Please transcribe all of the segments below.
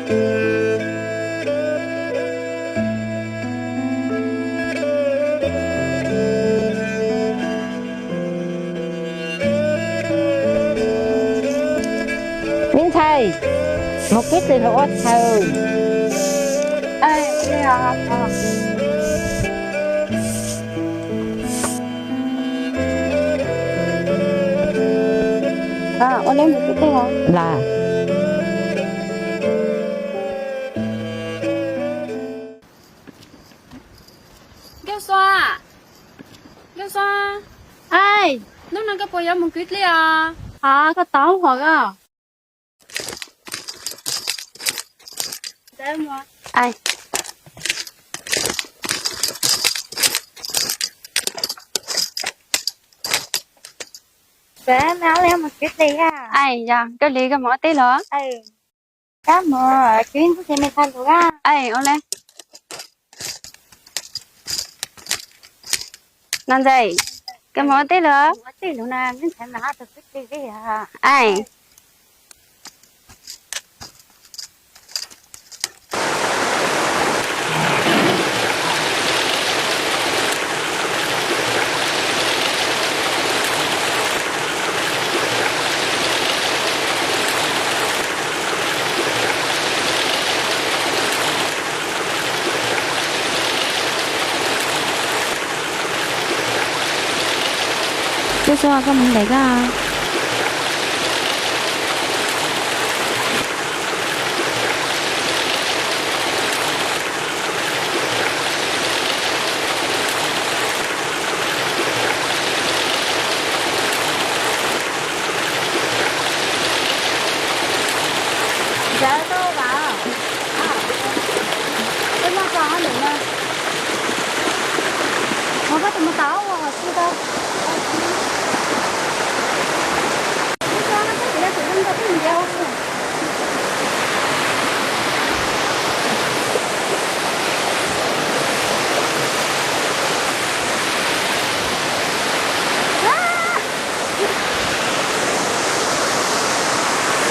Me ntxhais, mus kwv tij los ua chaw. Ua neb mus kwv tij los? Las. Nkauj Xua, Nkauj Xua, hnub no koj puas yuav mus kwv tij os? Koj tau hov ko. Yog koj li koj mus ua teb los? Koj mus kwv tij me ntxhais lus. Ua li. Nom ntxais, koj mus ua teb los? Nkauj Xua, koj mus ntev koj.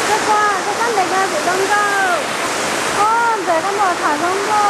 Nkauj Xua, koj txhob ntes kuv tus hluas nkauj. Ntxawm, koj mus tham hluas nkauj.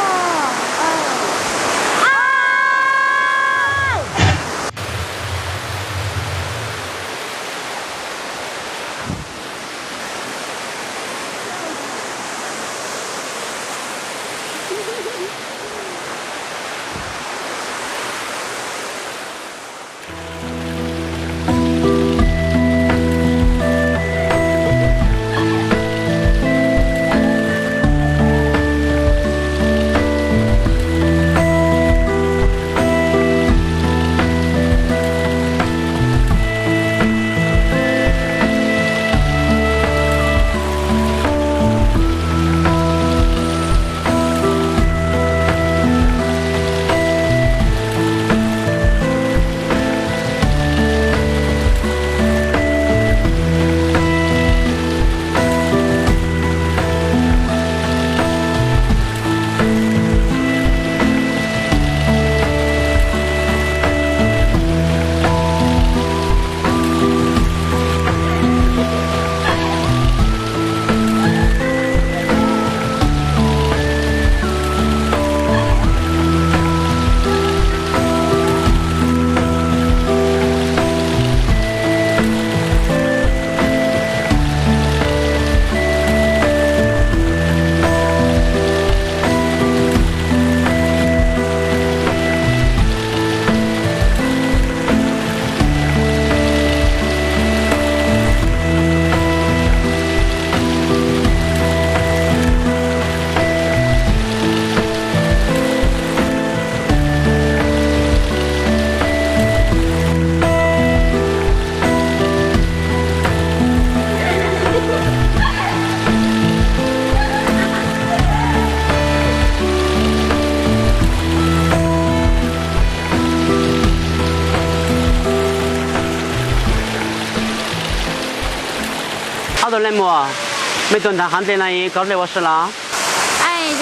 Ob tug leej muam, mej tuaj nrhav hav nplej na koj dlej ua si los?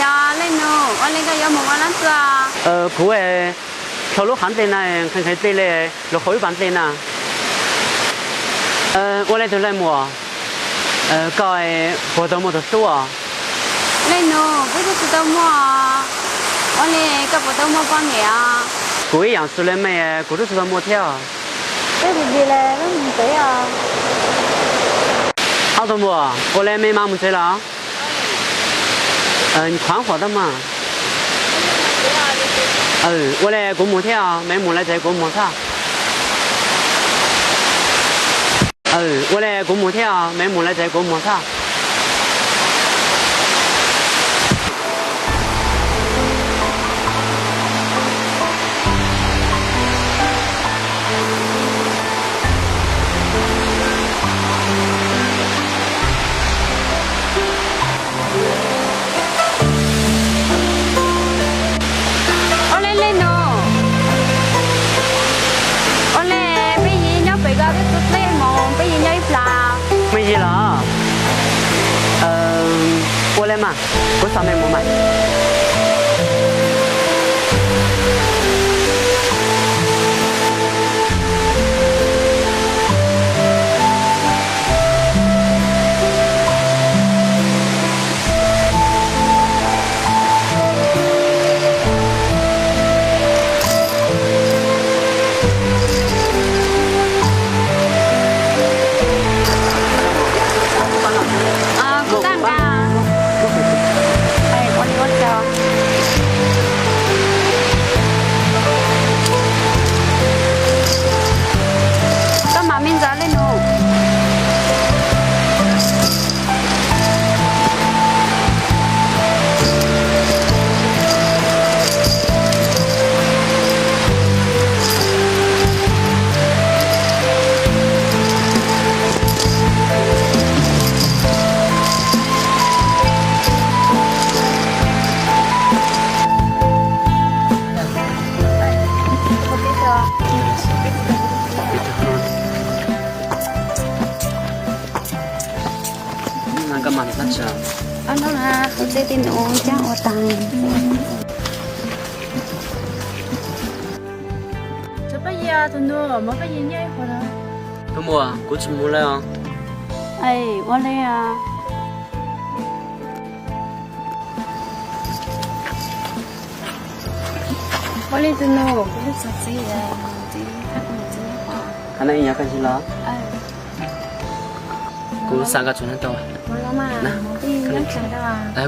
Yog leej nus, ua li koj yuav mus ua dab tsi? Kuv dhau lub hav nplej na, nqhis nqhis dlej li, luag qhuas ib pas dlej na. Ua li tus leej muam, koj puas tau muaj tus hlub os? Leej nus, kuv twb tsis tau muaj. Ua li koj puas tau muaj poj niam os? Kuv ib yam xws li mej, kuv twb tsis tau muaj thiab. Twb dim dim li, wb mus tsev os. Ob tug muam, ua li mej mam mus tsev los? Qhuav qhuav tab mas. Ua li kuv mus thiab os, mej mus lawv tsev kuv mus thiab. Ua li kuv mus thiab os, mej mus lawv tsev kuv mus thiab. Ua li leej nus, ua li peb yig nyob pem koj twb txog txij mus, peb yig nyob ib plag. Mej yig los? Ua li mas, kuv xa mej mus mas. Kuv tag nqa. Ua li ua cas? Koj mam me ntxav leej nus. Koj mam tab tsi? Ob hnub no kuv txiv tij nus coj ua tas. Tsuav pab yig tus nus, muab pab yig nyob ib qho na. Tus muam, kuv tsis mus lawm os. Es ua li os. Ua li tus nus, kuv twb txog txiv, txiv, txiv, txiv. Qhov no yog koj txiv los? Kuv xa koj tsuag tau.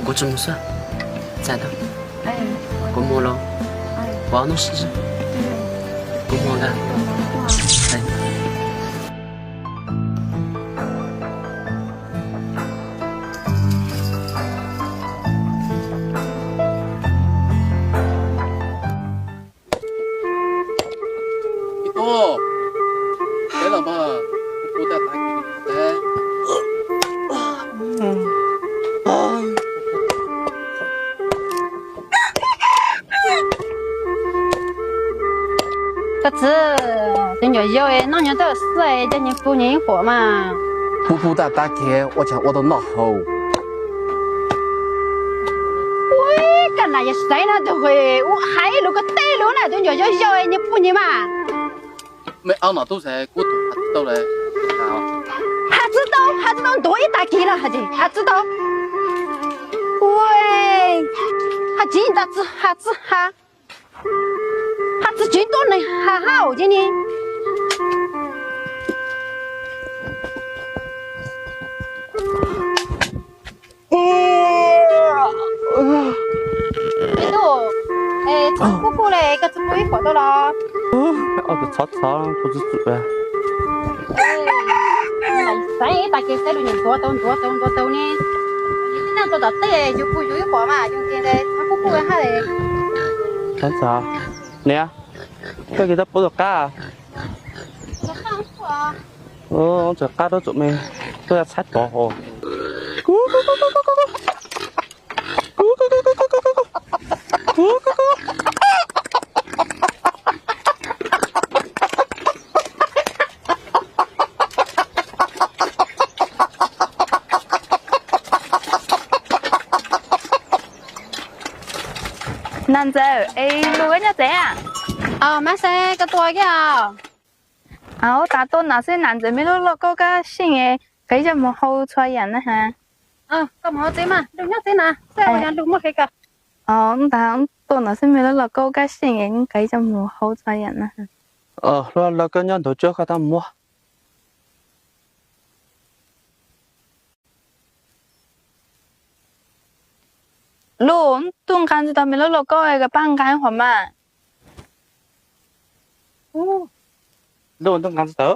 Kuv tsis mus xwb. Txais tau. Kuv mus los. Kuv ob hnub sib sib. Kuv mus nka. Ib tug, peb los mas, kuv tag tag kis. Koj txiv, tus nyuam yaus noj nyob tau xwb, coj nyias pub nyias ib huam mas. Pub pub tag tag kis ua cas ua tau noj haus. Ua, koj nas yog xaiv no tus ua hais lus ko tej lus na, tus nyuam yaus yaus nyias pub nyias mas. Mej aub no tub xaiv kuv tus has tsis tau lawm. Has tsis tau, has tsis tau ntuav ib tag kis los has tsis has tsis tau. Ua, has tsis ntag txiv, has tsis has. Has tsis tsev tuaj ne, has hauv ces ne. Ib tug, es txhob kuj kuj li, koj tsis pub ib huam tau los? Ob tug txhob txhob, kuv tsis tsum. Xaiv ib tag kis xaiv lus ntuav tau ntuav tau ntuav tau ne. Yus tib neeg rau tom tej yus pub yus ib huam mas yus tias txhob kuj kuj hab li. Niam, koj kis tau pub tus qab. Txawm qab rau txum me, tuaj txhab tov hos. Nas ntxawm, es lus koj nyob tsev a? Mab Xeeb, koj tuaj kiag os. Ua tas tuaj no xwb, nas ntxawm me lub lauj kaub kab seej, koj ib zaj mus hau txhua yam na has. Koj mus hauv tsev mas, lug nyob tsev na, xwb yog lug muaj qhov kawg. Ntag, tuaj no xwb me lub lauj kaub kab seej es nqis coj mus hauv tso yam na. Lub lauj kaub nyob ntug tsuab koj tau muab. Lub, tuaj nqa ntxiv tau me lub lauj kaub es koj pab nqa hov mas. Lub, tuaj nqa ntxiv tau.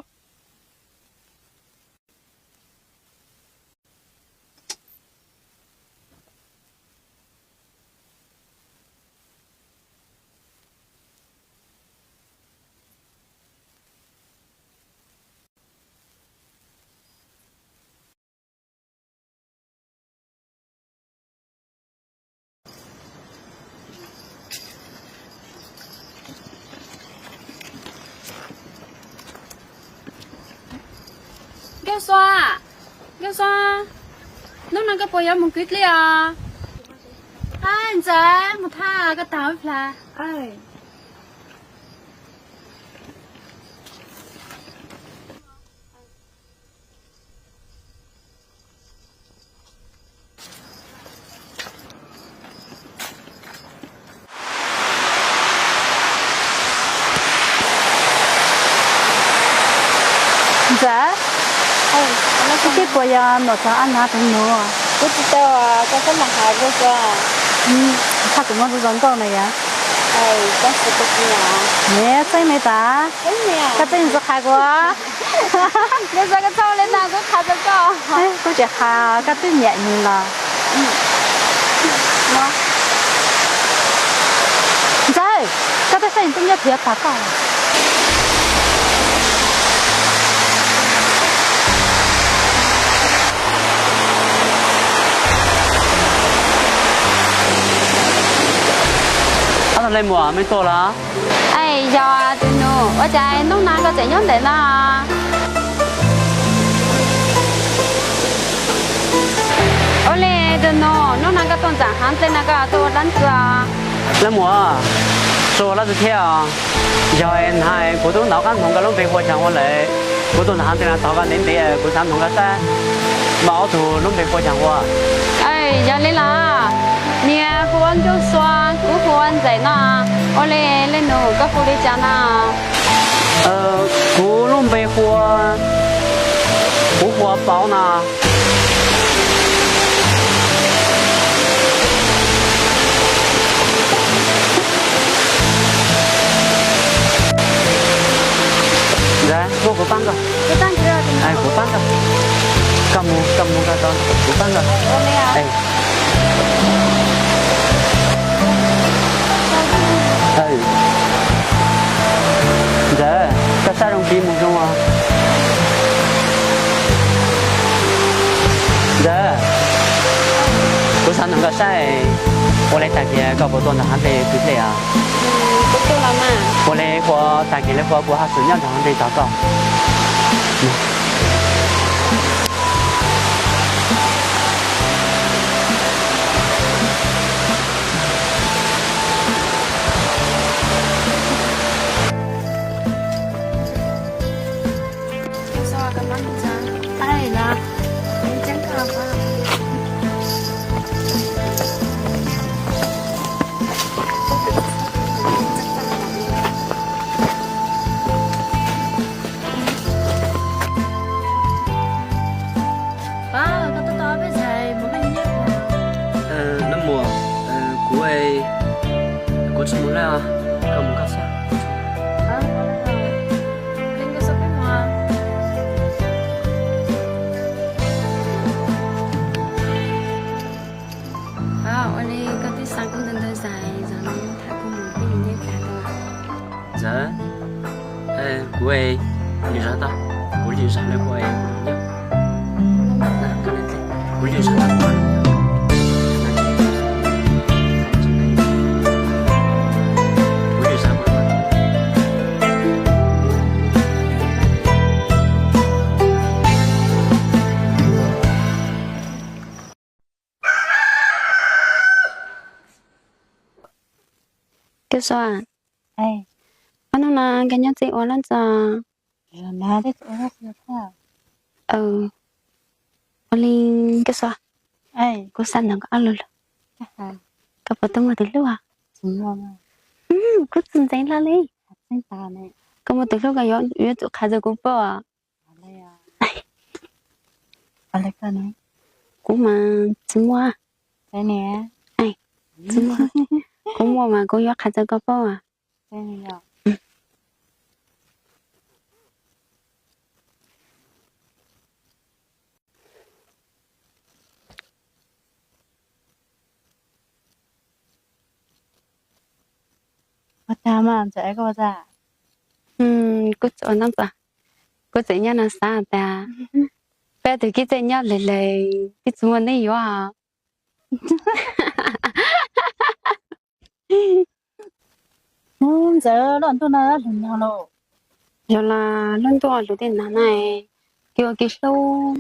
Nkauj Xua, Nkauj Xua, hnub no koj puas yuav mus kwv dlej os? Ntxawm, mus thab koj tag ib plag. Ntxawm, koj tsis puas yog nuam txog ab nav tus nus? Kuv tsis tau, koj txhob mus hais Nkauj Xua. Txhob kuv muab zoo zoo nkauj na yom. Txhob me tas, koj txhob ntxuav qhas kuv. Nkauj Xua, koj txhob ua li no, kuv qhas tau koj. Kuv tsis qhas, koj twb nyiam nws los. Ntxawm, koj twb saib nws tub nco thiav tag koj. Ob tug leej muam, mej tuaj los? Yog tus nus, ua cas hnub no koj tseem nyob ntawm no? Ua li tus nus, hnub no koj tuaj ntxeev haav dlej no koj tuaj ua dlaab tsi? Leej muam, tsis ua dlaab tsi thiab. Yog hais kuv tub ntaus qab ntsoov koj lub npe hu ua Tshav Huab lawm, kuv tuaj ntxeev haav dlej no thov koj ntev ntev, kuv xav nug koj saib, muaj ob tug lub npe hu ua Tshav Huab. Yog li los, nws hu ua Nkauj Xua, kuv hu ua Ntxawm no. Ua li leej nus, koj hu li cas no? Kuv lub npe hu ua, kuv hu ua Pauv no. Ntxawm, muab kuv pab koj. Kuv pab koj. Koj mus, koj mus koj tau, kuv pab koj. Ntxawm, koj saib zoo kiv mus zoo os. Ntxawm, kuv xav nug koj saib, ua li tag kis koj puas tuaj ntxeev haav dlej kwv dlej os? Ua li ua tag kis li ua kuv haj xwm nyob ntxeev haav dlej tos koj. Leej muam, kuv, kuv tsis mus lawm, koj mus koj xwb. Ua li koj twb xa kuv ntawd ntawd zais, zaum no tham kuv mus peb mus nyob cas tau. Ntxawm, kuv lwm zaus tau, kuv lwm zaus li ua kuv nyob. Kuv lwm zaus tau, kuv lwm zaus. Nkauj Xua, ob hnub no koj nyob tsev ua dlaab tsi? Ua li Nkauj Xua. Kuv xav ntawm koj ob lub lug. Koj puas tau muaj tus hlub? Kuv txom ntxeev hlo li. Koj muaj tus hlub koj yuav tsum qha rau kuv paub. Kuv mas tsis muaj. Kuv muaj mas kuv yuav qha rau koj paub. Kuv tseem ua nab, kuv tseem nyob no xav tas peb tus kib txej nyob lawm lawm twb tsis muaj neeg yuav. Ntxawm, lub ntuj no lug nag los? Yog los lub ntuj lug tej nag na, kev ua kev hlub.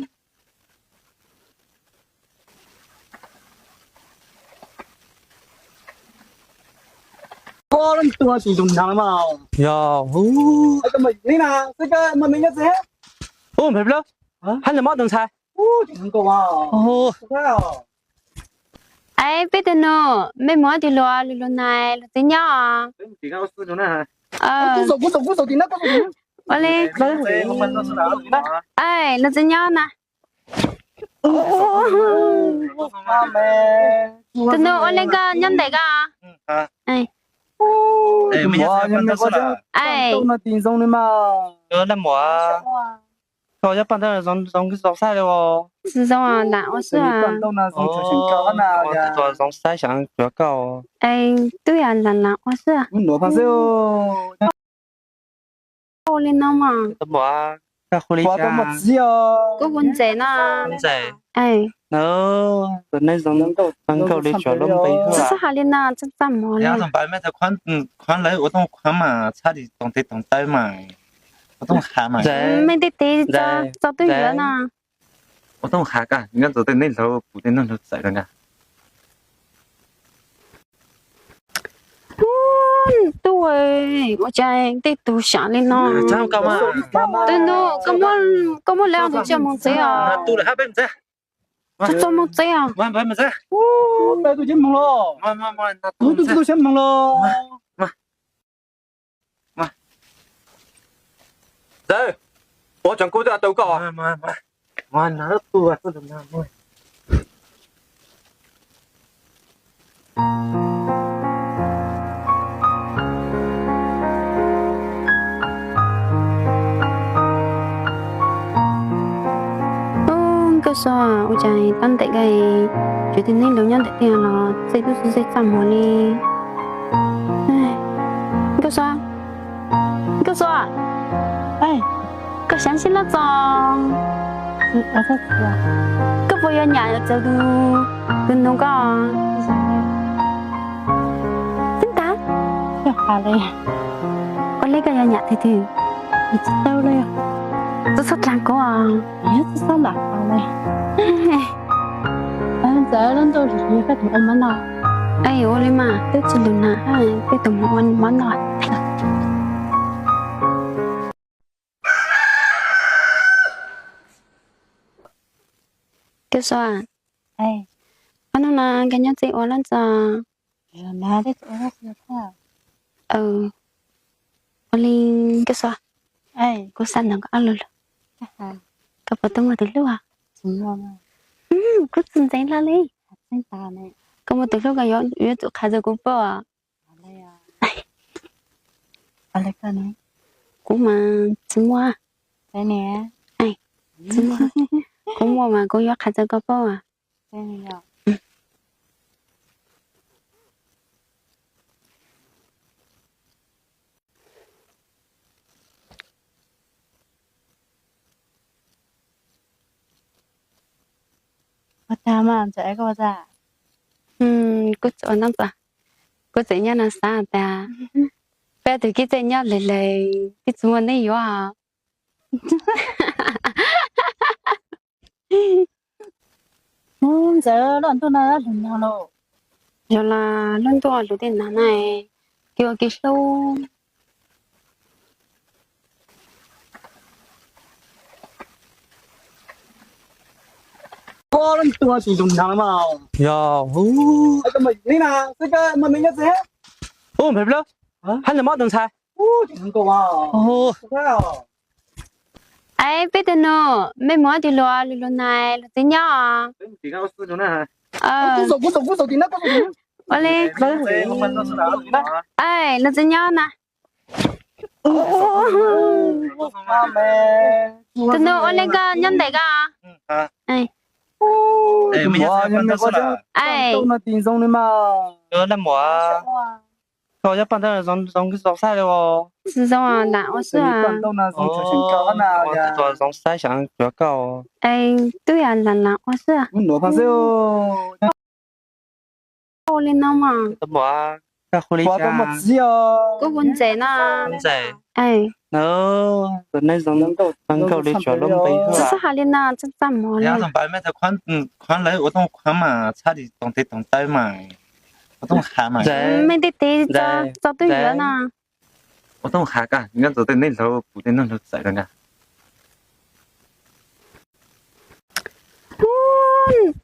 Lub ntuj tsis lug nag mas. Yog. Ub, npawg Nplog, hab nws mob tus ntxhais. Es peb tus nus, mej mus ob tug luag, luag lug nag, luag txiv nyob. Ua li, luag txiv nyob na. Tus nus ua li koj nyob ntawm koj. Koj yog paj ntawd zoo zoo xwb. Zoo lam ua xwb. Zoo xwb, xyov koj. Twb yog lam ua xwb. Ua li no mas. Kuv hu Ntxawm no. Tsis txhob hais li no, txaj txaj muag li. Mej tej tes tso twb yuav no. Tub, ua cas tej tug sam li no? Tus nus, koj muab lawv tus tsiaj mus txiav os. Txo mus txiav os. Ntxawm, ua tseem kub twb tau koj. Nkauj Xua, ua cas tab ntawm koj yuav tus neeg laus nyob ntawm tiag los txaj tub txaj txaj muag li. Nkauj Xua, Nkauj Xua, koj xav sib loj txog, koj puas yuav nyam txawv tus nus koj? Tib ntas, ua li koj yuav nyam txawv twg? Txhob txhob dlaag kuv. Ntxawm, lub ntuj lug nag, ua li mas twb tsis lug nag, peb tus mus ua mov noj. Nkauj Xua, ob hnub no koj nyob tsev ua lawm txog? Ua li Nkauj Xua, kuv xav ntawm koj ob lub lug. Koj puas tau muaj tus hlub? Kuv txom ntxeev hlo li. Koj muaj tus hlub koj yuav tsum qha rau kuv paub. Kuv mas tsis muaj. Tsis muaj. Kuv muaj mas kuv yuav qha rau koj paub. Kuv tseem ua nab, kuv tseem nyob no xav tas peb tus kib txej nyob lawm lawm twb tsis muaj neeg yuav. Ntxawm, lub ntuj no lug nag los? Yog los lub ntuj lug tej nag na, kev ua kev hlub. Yog, hu, peb plaub, hab ntawm mob tus ntxhais. Es peb tug nus, mej mus ob tug luag, luag nais, luag txiv nyob. Ua li, luag txiv nyob na. Tus nus ua li koj nyob ntawm koj. Koj yog paj ntawd zoo zoo xwb. Zoo xaib xyov cuag koj. Es twb yog lam lam ua xwb. Ua li no mas. Kuv hu Ntxawm no. Ntxawm. Tsis txhob hais li no, txaj txaj muag li. Mej tej teb tso twb yuav no.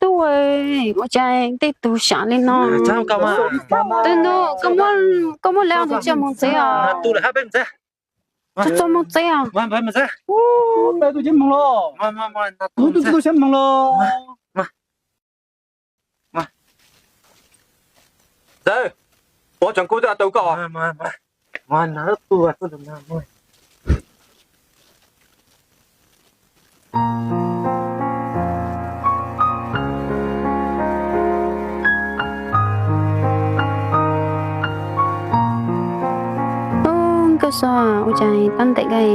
Tub, ua cas tej tug sam li no. Tus nus, koj muab lawv tus tsiaj mus tsev os. Txhob txhob mus tsev os. Ntxawm, ua tseem kub twb tau koj. Nkauj Xua, ua cas tab ntawm koj,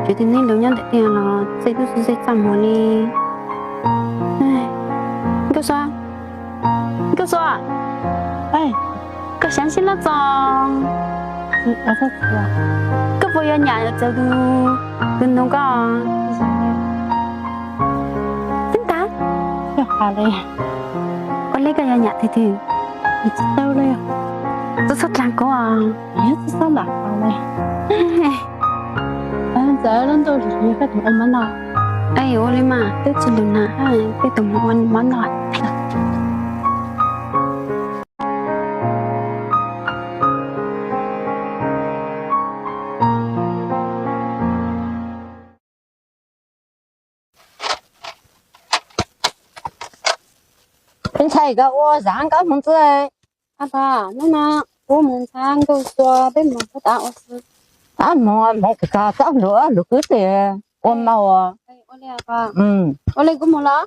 tsuas tib neeg lub nyob ntawm tiag los txaj tub txaj txaj muag li. Nkauj Xua, Nkauj Xua, koj xav sib loj txog, koj puas yuav nyam txawv tus nus koj? Tib tas, ua li koj yuav nyam twg twg? Txhob txhob dlaag kuv. Ntxawm, lub ntuj lim hiam koj tus ua mov noj. Es ua li mas twb tsis lug nag, peb tus mus ua mov noj. Peb ntxhais, koj ua zam koj hmoov xwb. A pa, hnub no kuv mus ntxhab Nkauj Xua, peb mus puag ta ua si. Ab, mus mus kag kag txob lug lug kwv tij ua mau. Ua li kuv mus los.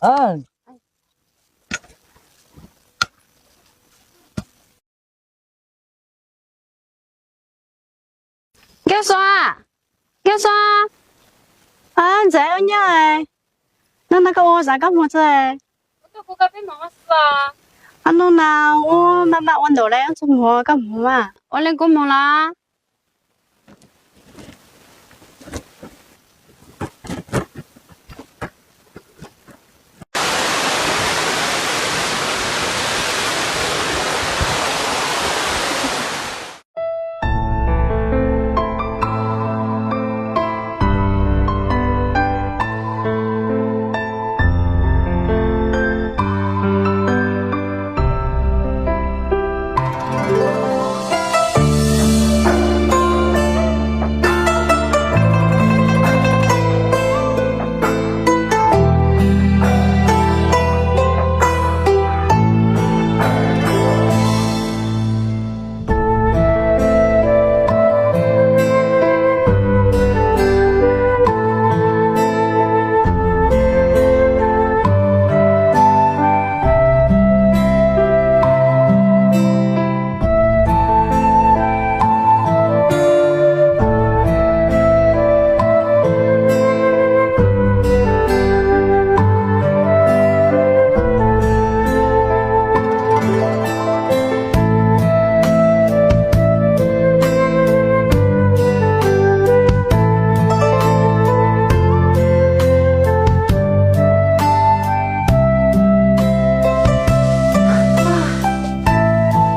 Nkauj Xua, Nkauj Xua. Ntxawm, ua nyob, hnub no koj ua zam koj hmoov xwb. Hnub no ua, hnub no ua ntaum le txhob mus koj hmoov mas. Ua li kuv mus los.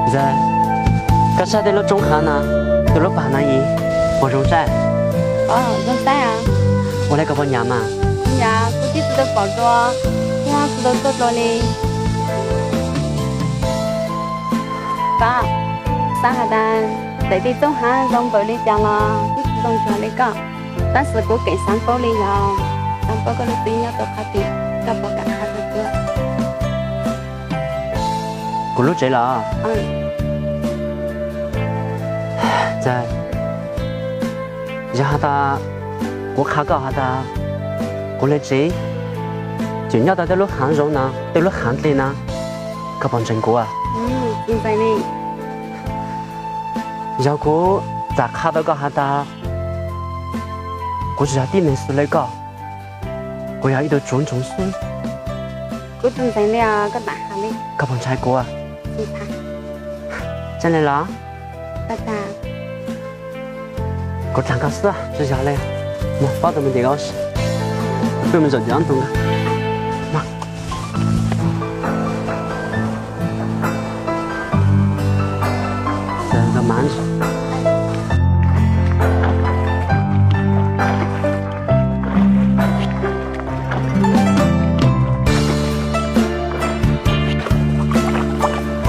Ntxawm, koj saib tej lub roob hav no, tej lub pas no yim, puas zoo saib? Zoo saib. Ua li koj puas nyiam mas? Nyiam, kuv tib tug tau pom dua. Nyob tsis tau tuaj dua li. Koj xav has tas txawm tej txoj haav zoo npaum li cas los twb tsis zoo nrog li koj. Tab sis kuv keem xav paub li yog xav paub koj lub tsev nyob rau qhov twg, koj puas kam qha rau kuv? Kuv lub tsev los? Yog has tas kuv qha koj has tas kuv lub tsev tseem nyob tau tej lub haav zoo na, tej lub haav dlig na, koj puas ntseeg kuv? Yog kuv txawm qha tau koj has tas kuv tsis yog tib neeg xws li koj, kuv yog ib tug tsuv ntsoov xwb, koj puas ntshai kuv? Tseeb li los? Kuv tham koj xwb, tsis yog li. Mus pab tus me ntxhais ko, peb mus zaum ces ob tug nka.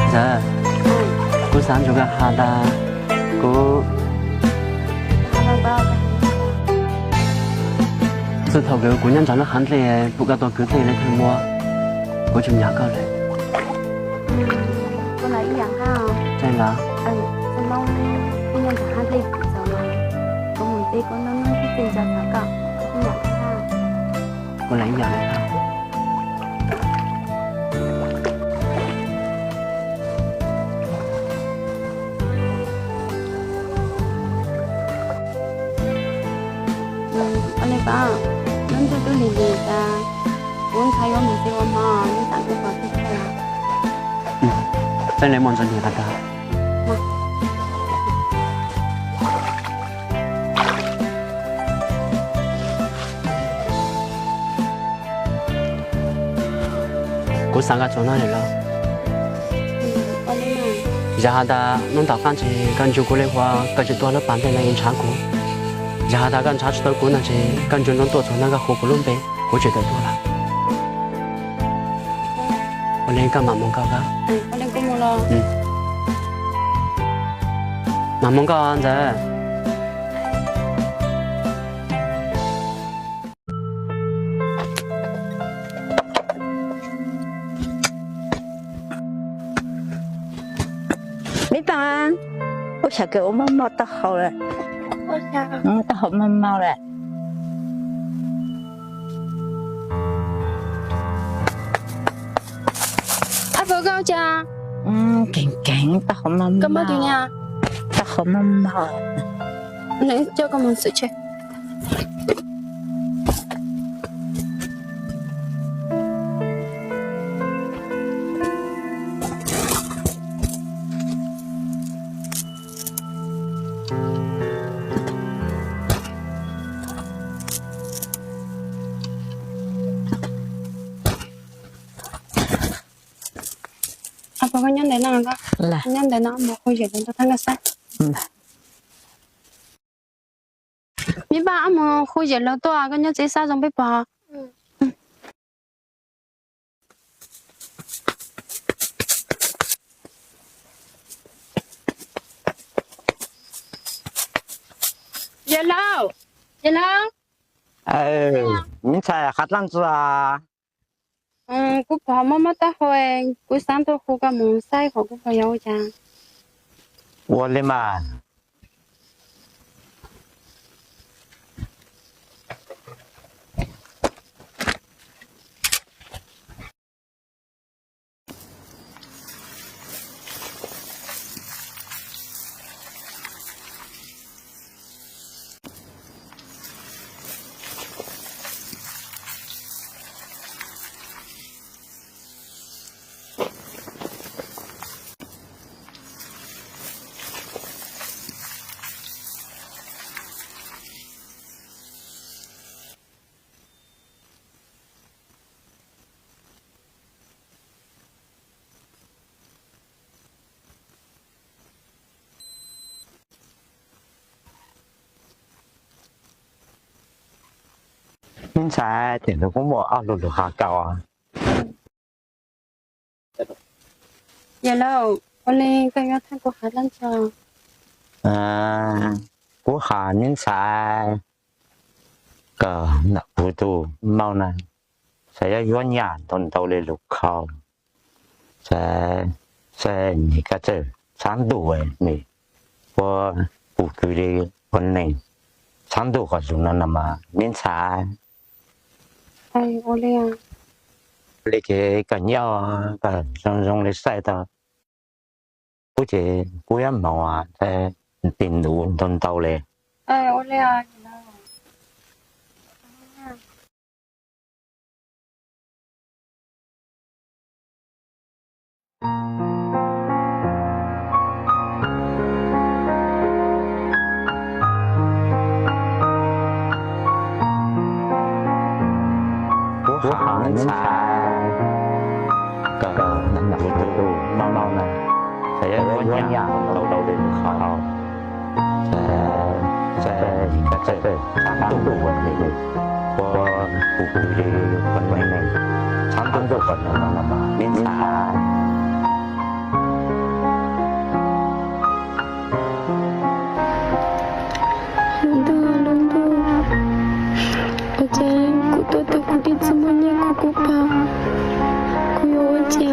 Ntxawm, kuv xav nrog koj has tas kuv, txij thaum kws kuv nyob nram lub haav dlig pum koj tuaj kwv tij li thawj muab, kuv tsis nco koj li. Tseeb los? Kuv los ib yam li koj. Ua li koj, lub ntuj twb lig lig tas, kuv ntshai yuav mus tsev ua hmo, neb tam kuv pom tij thaij os. Tseeb li muaj ntsuag lig tas. Kuv xav nkag tsuag no lawm los. Yog has tas hnub tom qab ntsis koj ncu kuv li ua koj tsis tuaj lub pas ntej no es ntshaw kuv, yog has tas koj ntshaw tsis tau kuv no ces koj ncu ntoo tuaj txog no koj hu kuv lub npe, kuv tsis tawm tuaj lawm. Ua li koj mam mus koj. Mam mus koj Ntxawm. Mib Paj, ua xyov kawg ua maj maj taub hau lawm. Taub hau maj maj lawm. Ab, koj ua cas? Keev keev, taub hau maj maj. Taub hau maj maj. Coj koj mus xwm tsheb. Ab, koj nyob ntawm no, nyob ntawm no mus hu Zem Laus tuaj thaij nkauj xab. Mib Paj, ab, mus hu Zem Laus tuaj, koj nyob tsev xab zoo peb pom. Zem Laus, Zem Laus. Mib ntxhais, qhov dlaab ntxwg. Kuv pom mob mob taub hau, kuv xaav tuaj hu koj mus saib hov kuv pom yog ua cas. Ua li mas. Mib ntxhais, tim ntawd kuj muaj ob lug lug qhov kaus. Yawg laus, ua li koj yuav thaj kuv hav dab tsi? Kuv has me ntxhais, koj nam puv tus maum na, xav yuav yuav nyaj ntau ntau li lus khau, xav, xav nws koj txawj txhab ntuj nws puab pum kwv li ua neeg txhab ntuj qhov lus no no mas me ntxhais. Ua li ces koj nyob koj zoo zoo li saib tau. Kuv ces kuv yuav moog tij nus ntau ntau li. Kuv has me ntxhais, koj nam puv tus maum na, xav yuav yuav nyaj ntau ntau li lus khau, xav, xav nws koj txawj txhab ntuj nws puab pum kwv li ua neeg txhab ntuj qhov lus no no mas me ntxhais. Lub ntuj, lub ntuj, ua cas kuv tuaj tau kuv tij tsis muaj nyiaj kuv kuv pab, kuv yuav ua cas?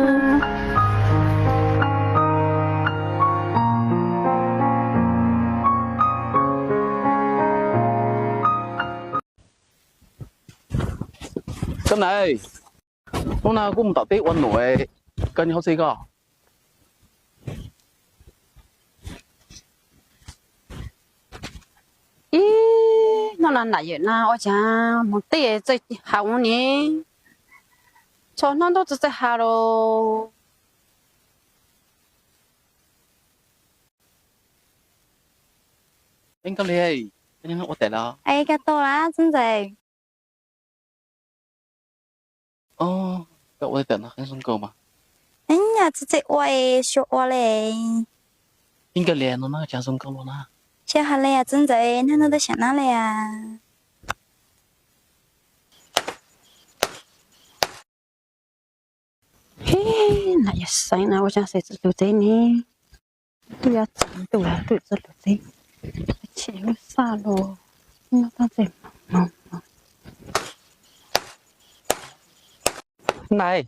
Koj nam, hnub no kuv mus tom teb ua num, koj nyob hauv tsev koj. Ib hnub no nam yawm na ua cas mus teb txawj haus ne, txhua hnub ntuj txawj txawj haus los. Koj li, koj ua teb los? Es koj tuaj lawm txiv ntxawm? Koj ua teb no zoo nkauj mas. Nyaj txiv txawj ua es xyuas ua li. Ib koj li no na cas zoo nkauj luaj na. Xyov hais li txiv ntxawm, nag no tuaj xyuas na li. Nam yawm xeeb na ua cas xav txawj lug teb ne? Twb yuav tsaus ntuj lawm twb txawj lug teb, tsis lub xaj los nyob txog txij hmo. Nam,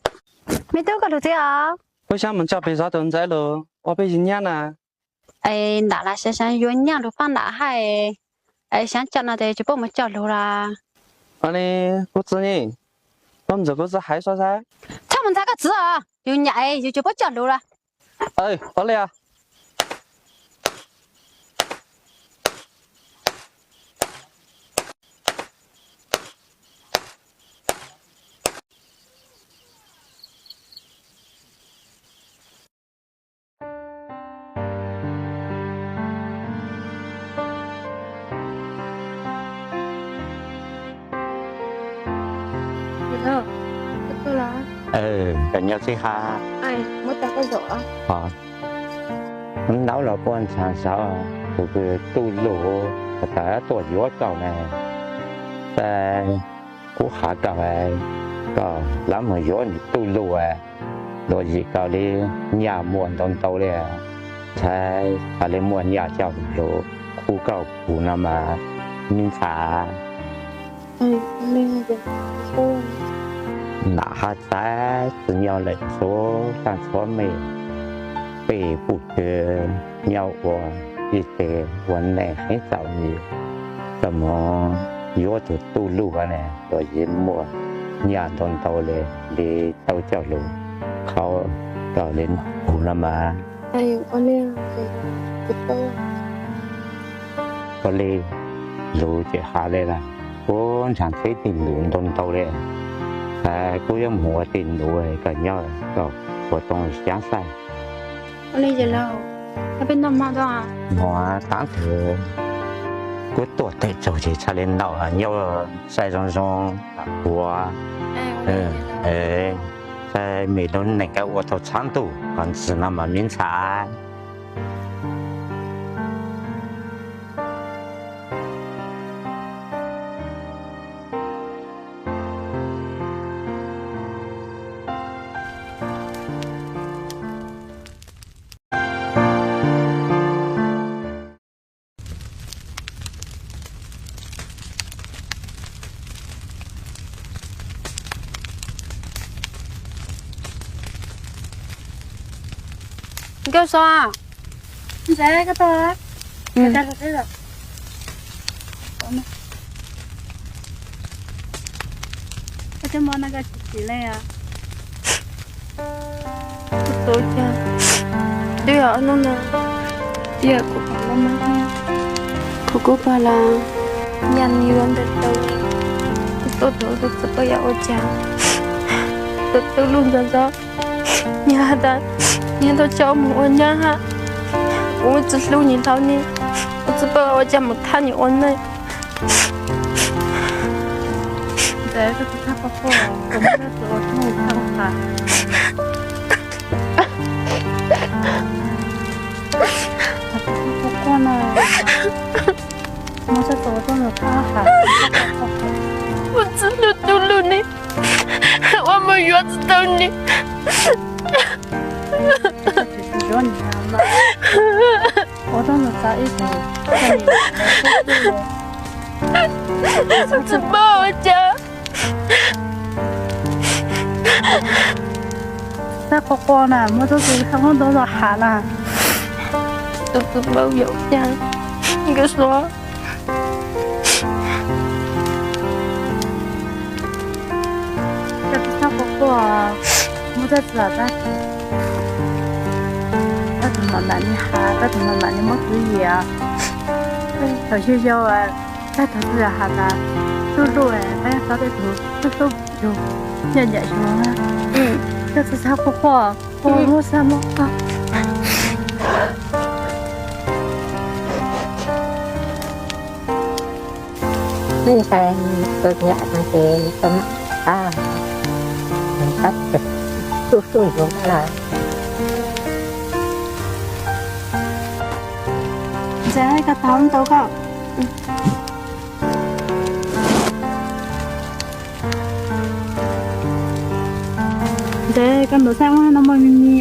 me tub koj lug teb os? Kuv xav mus coj peb zov tus ntxawm lug ua peb yug nyab na. Es nram lawv xav xav yuav nyaj lug pab nram hab, es xav coj no tes tsis pub mus coj lug lawm. Ua li kuv txiv ne, koj ntxawm kuv txiv hais sab sab. Txhob mus ntxhais koj txiv os, yus nyam yus tsis pub coj lug lawm. Ua li os. Koj nyob txij hab. Ntaub los puab ntxhab saud, kuv kws Txuj Lug tas tuaj yuav koj ne. Kuv has koj, koj lam mus yuav nws Txuj Lug, luag yim koj li nyaj muaj ntau ntau li, txhais has li muaj nyaj coj lug khu koj kuv no mas me ntxhais. Nam has tas tsis nyob lawm txhua tag txhua mej, peb pum tw nyob ua ib teg ua neej heev txaus li, koj mus yuav tug Txuj Lug ne luag yim muaj nyaj ntau ntau li, li tau coj lug khau koj li kuv no mas. Ua li lug ces has li lawm, kuv ntshai txheb tij nus ntau ntau li, kuv yuav mus ua tij nus, koj nyob koj ua tau xyaav xaij. Mus taab tug, kuv tuaj teg tsaug ces txhaj li ntawd, nyob saib zoo zoo, kuv saib mej lub neej koj ua tau txhab ntuj qhov ntxwg no mas me ntxhais. Nkauj Xua. Twb yog ob hnub no, twb yog kuv pog los, kuv kuj pog los, yam li ua ntawd tau, kuv tuaj tau tus txiv pab yam ua cas, tus tub luj ntxov ntxov, nws has tas nws tau coj mus ua nyab hab, kuv tsis hlub nws hlo ne, kuv txiv pab ua cas mus thab nws ua neej. Ua txij hlub tub luj ne, ua mus yuav tsis tau ne. Tsis paub ua cas. Txaj qhua qhua na, muaj txoj tus sab muab ntau los hav na. Tus tus npau yau cas nkawd suav. Txaj qhua qhua, muaj txaj txaj, txaj tus mam mam li hav, txaj tus mam mam li muab txwv yim. Thaum yug yau, txaj tus txawm hav tas, tub luj, peb txhob tej tus tub tub yug, nyam nyam yug. Txaj txaj qhua qhua, qhua muab xaj muab. Neej ntawd tus nyam no ces tau mam qab, qab tub tub yug lawm. Ntxawm, koj tau ntau koj. Ntxawm, koj ntaus xaj ua no muaj me me,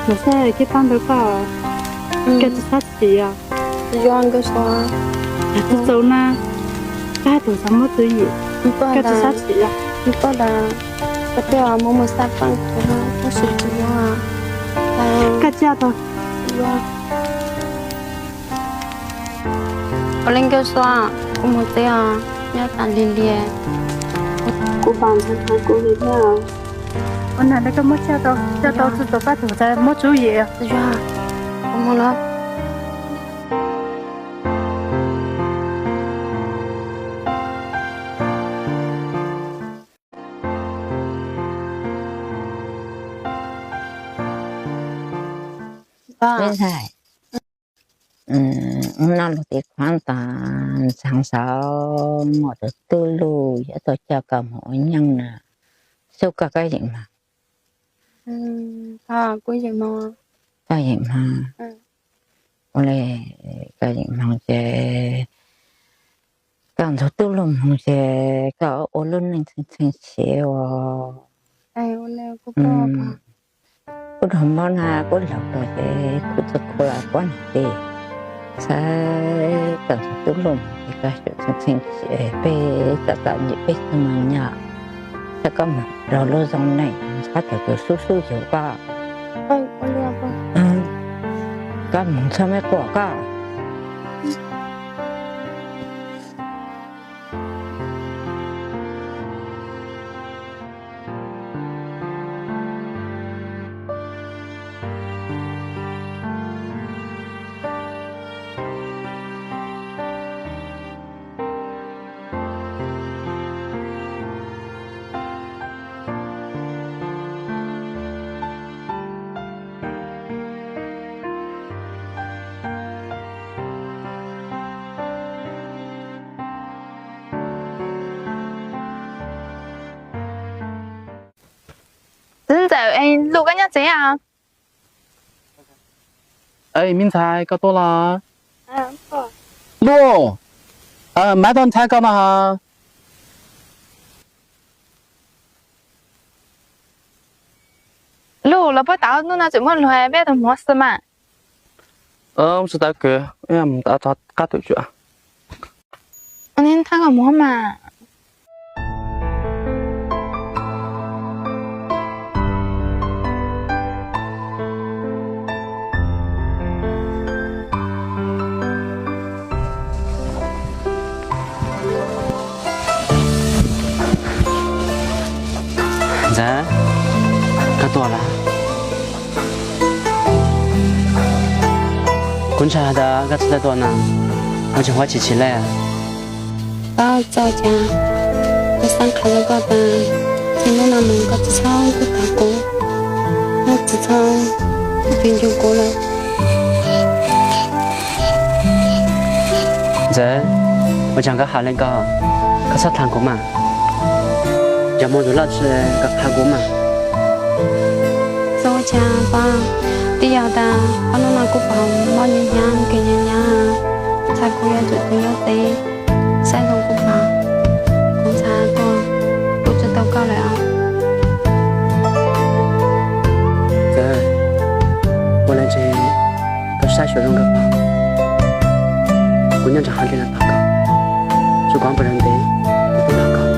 ntaus xaj kiag pab ntawd koj, koj tsis txhob txwv yim os. Tsis yuav nkawd suav, txaus na, koj tus xav muab txwv yim, koj tsis txhob txwv yim os. Koj twb muab mus xaj pab kuv, tab sis tsis yuav. Koj coj tau. Ua li nkauj suav, kuv mus tsev os, nyob tas li li. Kuv pom ntxhais kuv li thiab. Ua na, koj muab coj tau, coj tau txog pab tus ntxhais muab txwv yim. Yog, kuv mus lawm. Ntxhais, hnub no luag tiv khuam tas ntxhais xav muaj tus tub luj yuav tau coj koj mus ua nyooj na, xyov koj, koj yeem mog? Koj yeem mog? Ua li koj yeem mog ces koj ntxuag tub luj moog ces koj ua lub neej txheej txheej siv os. Kuv rau mob na, kuv laug lawm ces kuv txawm khuv los puab niag tij. Xav koj ntxuag tub luj moog ces koj xyum txheej txheej siv, peb txom txom nyem peb txhob moog nyob. Txhob koj moog raug lub zoo neej, txhob raug tus xub xub yug koj. Koj moog txhob me quaj koj. Txiv ntxawm, Luj koj nyob tsev os? Me ntxhais, koj tuaj los? Luj, mam tau ntxhais koj no hos. Luj, los puab tau hnub no tseem muaj luag, peb tau hmov xwb mas. Tsis tau kws, mus tau qab twm tsuam. Ua li thab koj mus mas. Kuv ntshai has tas koj tsis tau tuaj na, ua tseem huab tsis tsis le. Koj txo cas, kuv xav qhia rau koj tas, txij hnub no mus koj tsis txhob tuaj tham kuv, koj tsis txhob tus ncu kuv lawm. Ntxawm, ua cas koj hais li ko, koj txhob tham kuv mas. Yog mus tus loj tsis koj qha kuv mas. Txhob ua cas pog, twb yog tas ob hnub no kuv pom mob hnyav hnyav, kev hnyav hnyav, ntshai kuv yuav tsum tus nyob tsev saib zoo kuv pog, kuv ntshai tuaj, kuv tsis tau koj lawm os. Ua li ntawd, koj saib xyuas zoo kawg pog, kuv nyob nrog hauv li no tos koj, tsuav koj puas ntev, kuv tuaj tos koj.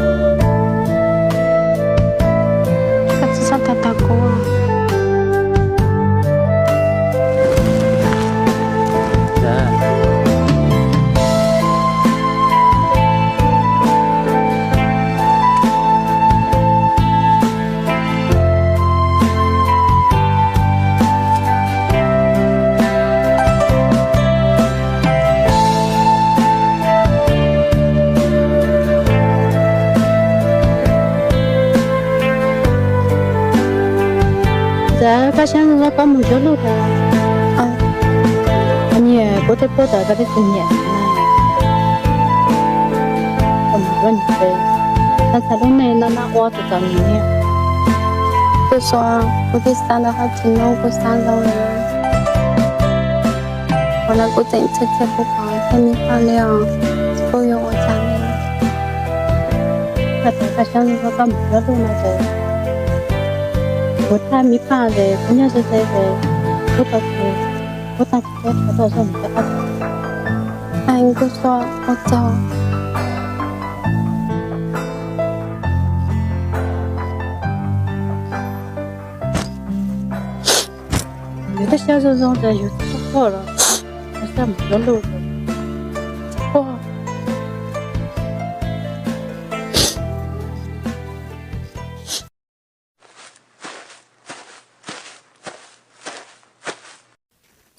Koj tsis txhob tham tham kuv. Ntxawm, koj saib zoo koj mus zov luj tas, niam kuv twb pub tawm koj tej tus niam na, koj mus zov niam tsev, txhob txhais lub neej noj nab ua tus txom nyem. Kuv xav, kuv twb xav ntawd hab tsis hnub kuv xav zoo li. Qhov no kuv tseem txhawj txhawj kuv pog thiab Mib Paj li os, kuv yuav ua cas li. Koj txhob xyov koj mus zov luj no ces kuv thiab Mib Paj ces kuv nyob ze ze ces kuv tau, kuv tau tsis tau tuaj zov mus rau qab. Kuv xav ua tsaug. Yus twb xyov zoo zoo tas yus tsis txhob quaj los, yus xav mus zov luj, txhob quaj.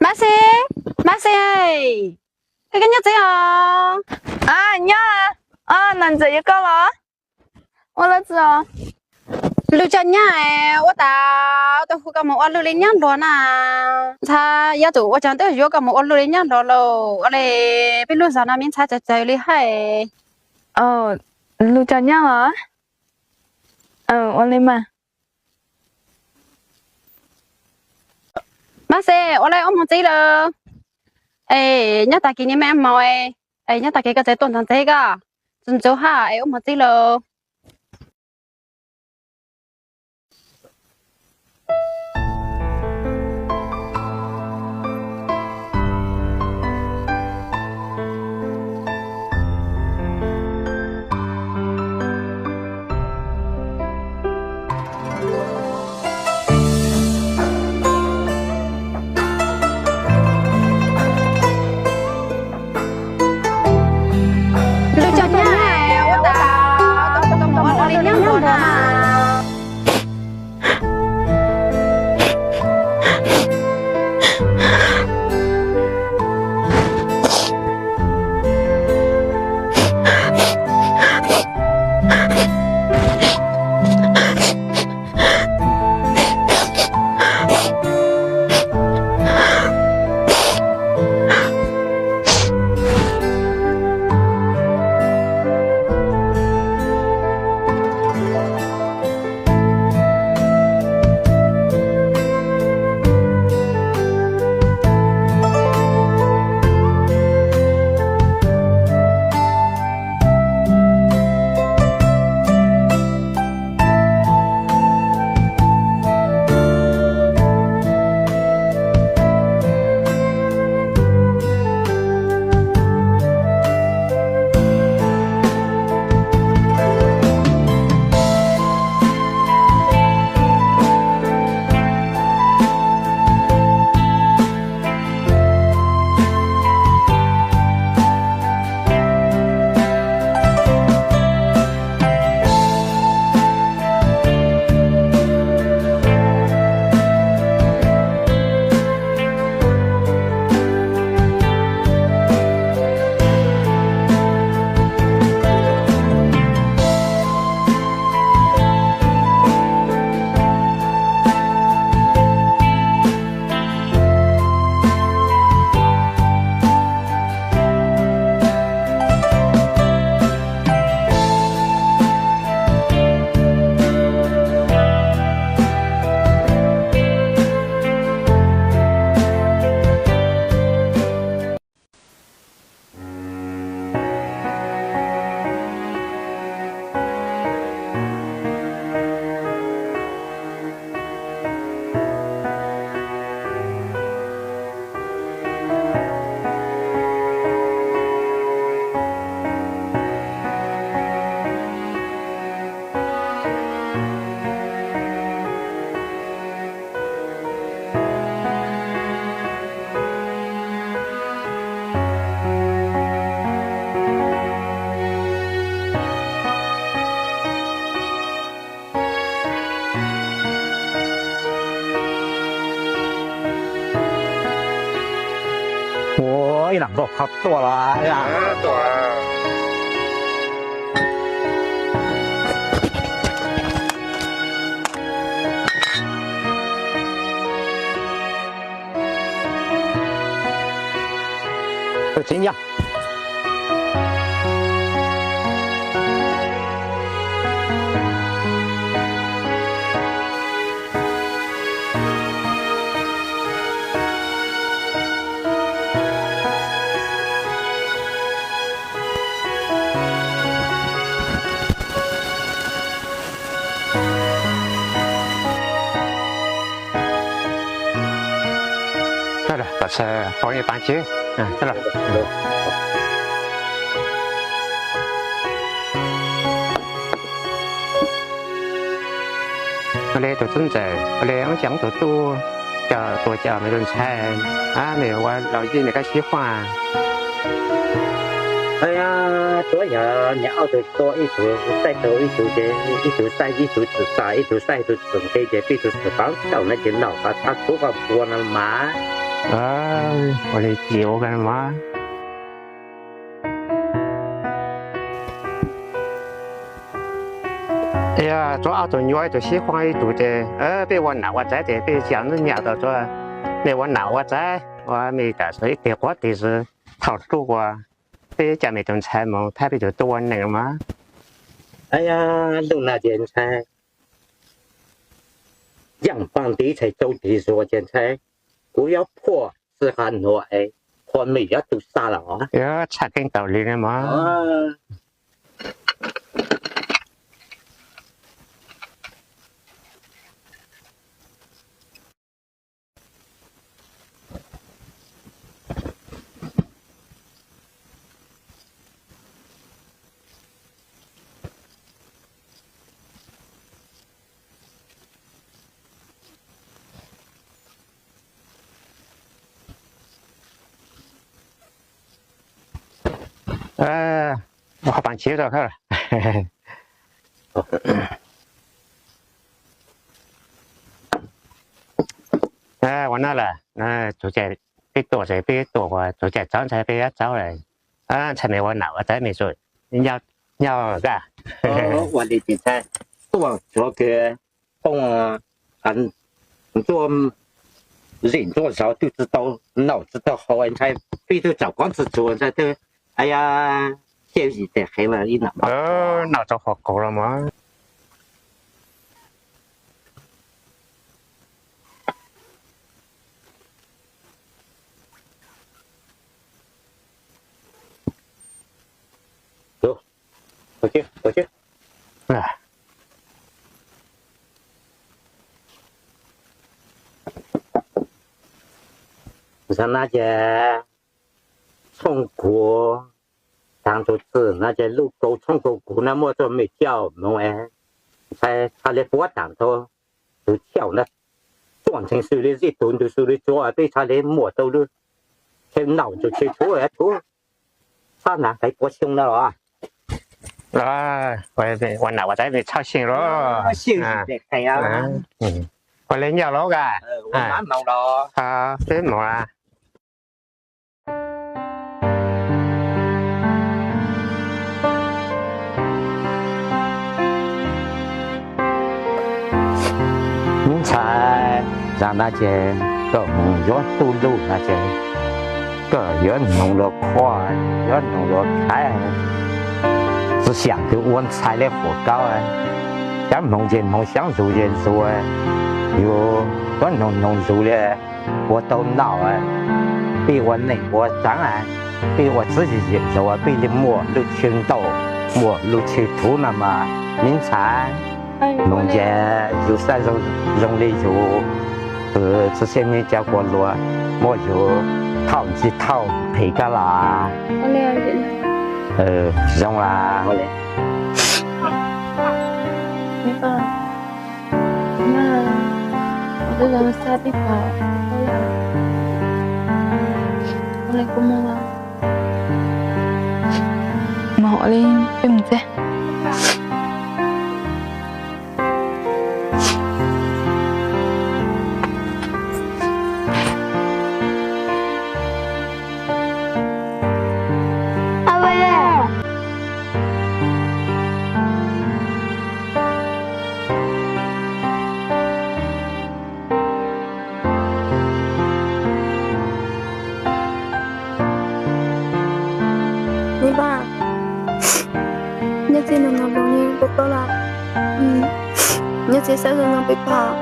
Mab Xis, Mab Xis, koj nyob tsev os? Nyob. Os, Nom Ntxawm yuav koj los? Ua lub tsi os? Luj coj nyab, ua tas tau hu koj mus ua luj li nyab Npluag na. Ntxhais, yog tus ua cas twb yuav koj mus ua luj li nyab Npluag lauj? Ua li peb lub zos no me ntxhais txawv txawv li hais. Luj coj nyab los? Ua li mas. Mab Xis, ua li wb mus tsev lawm. Es nyob tag kis ni me maum, es nyob tag kis koj tseem tuaj ntxov ntxev koj, txaus ntxov hab es wb mus tsev lawm. Luj coj nyab, ua tas Lam npauj qhov tuaj los. Tus txiv nyob. Ua le tus tub ntxawm, ua le ob cov tus tub, cov tuas cov me tus ntxhais, ab, nws ua los yij nws kab sib huaj. Tuab yog niag ob tug tua ib tug saib tau ib tug ces ib tug saib ib tug txwm txam ib tug saib ib tug txwm nqi ces peb tug txwm qab tau no ces noj qhov txhab tub qhov pua no mas. Ua li ces ua mas. Yog tsuav ob tug nyuaj ib tug sib huaj ib tug ces peb ua nam ua txaiv ces peb tsis nyob nyam tau tsuav nej ua nam ua txaiv ua me tam ib teg quav teg xwb thaum hlub ua peb cov me tus ntxhais mus thab peb tus tub ua neej mas. Lug na ces ntxhais, yaam paaj ntiv txhais tsau tig zuag ces ntxhais, kuv yuav phuaj xwb qhov nuav es qhua mej yuav tu xa los. Tshaj keeb tau li ne mas. Ua qhov paas chiv rau. Ua no lawm, peb tuaj, peb tuaj ua txug caij txawv ntxhais peb yuav txawv lawm, ntxhais mej ua nam ua txaiv mej tsuas nyob kag. Ua li ces ntxhais tuaj txug kws poob ntsuab zim ntsuab zos twb tsi tau noj tsi tau haus ntxhais peb twb tsaum kob tsi txuag ntxhais twb, a, yog xyeb zim tes qhev ib nam noj rau qhov kaus los mas. Zaum no ces tshooj kuv taag tug txwm no ces lub kaus tshooj kaus kuv no muaj txuj mej coj moog es ntxhais txhaj le puab taam tau tug chaw no txuaj ntxhee xws le zej tug ntug xws le tsuav peb txhaj le muaj tau lub chaw noj tug chaw txhua tug txhob hnav nqe puav xyoo no los. Ua nam ua txaiv mej txhob xyeej los. Ua le nyuaj los kag. Peb moog. Ntxhais, zaum no ces koj moog yuav tub luj no ces koj yuav noog luag qhuas, yuav noog luag khaiv, tsi xyaam kws ua ntxhais le huam kaub. Cov moog ces moog, xyaav ntxug ces ntxug, yug yuav noog noog ntxug le ua tau noj, peb ua neej ua taav, peb ua txwv zim zim ntxug peb le muaj lub chaw ntaus, muaj lub chaw thuv no mas. Miv ntxhais, moog ces yug saib zoo le yug, tsi xyeej mej cov quas luag muab yug thauj ntxig thauj phem kag los. Zoo las. Moog li peb moog txeg. Koj los, nyob txiv xav zoo no peb pom,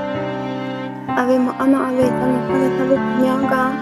a ve mos ob no a ve tau nws koj los tau lub nyob nkaus.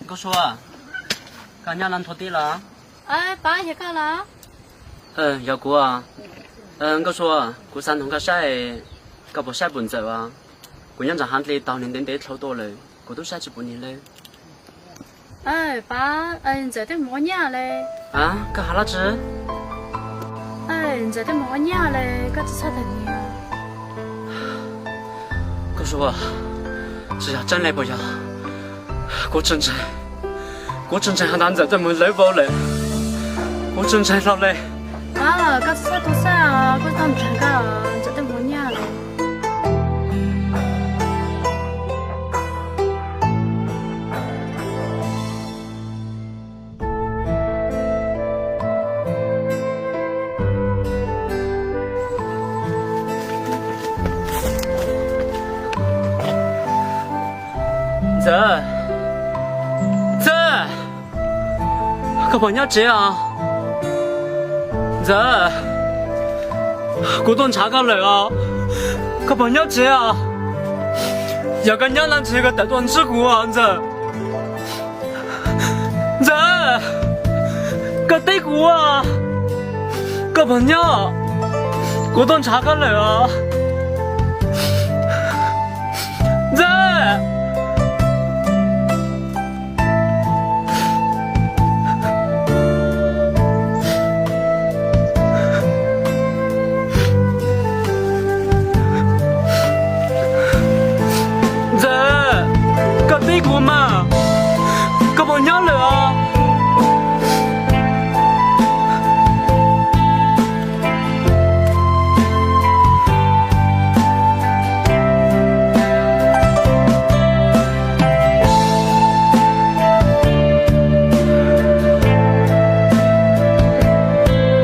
Nkauj Sua, koj nyob los nthuav tib los? Pab, yog koj los? Yog kuv. Nkauj Sua, kuv xav nug koj saib, koj puas saib puas Ntxawm os? Kuv nyob ntawm hav dli taug nws ntev ntev dhau tuaj lawm, kuv twb saib tsis pom nws li. Pab, Ntxawm twb mus ua nyab li. Koj hais dab tsi? Ntxawm twb mus ua nyab li, koj tsis txhob tag nws. Nkauj Sua, tsis yog tseeb li puas yog? Kuv tsis ntseeg, kuv tsis ntseeg has tas Ntxawm twb mus lawv vauv lawm. Kuv tsis ntseeg hlo li. Koj tsis txhob tu siab, koj tau ntseeg koj, Ntxawm twb mus ua nyab lawm. Ntxawm, Ntxawm, koj puas nyob tsev os? Ntxawm, kuv tuaj ntshav koj lawm os, koj puas nyob tsev os? Yog koj nyob no ntshe koj tawm tuaj ntsib kuv os Ntxawm. Ntxawm, koj teb kuv, koj puas nyob? Kuv tuaj ntshav koj lawm os. Ntxawm. Ntxawm, koj teb kuv mas, koj puas nyob lawm os?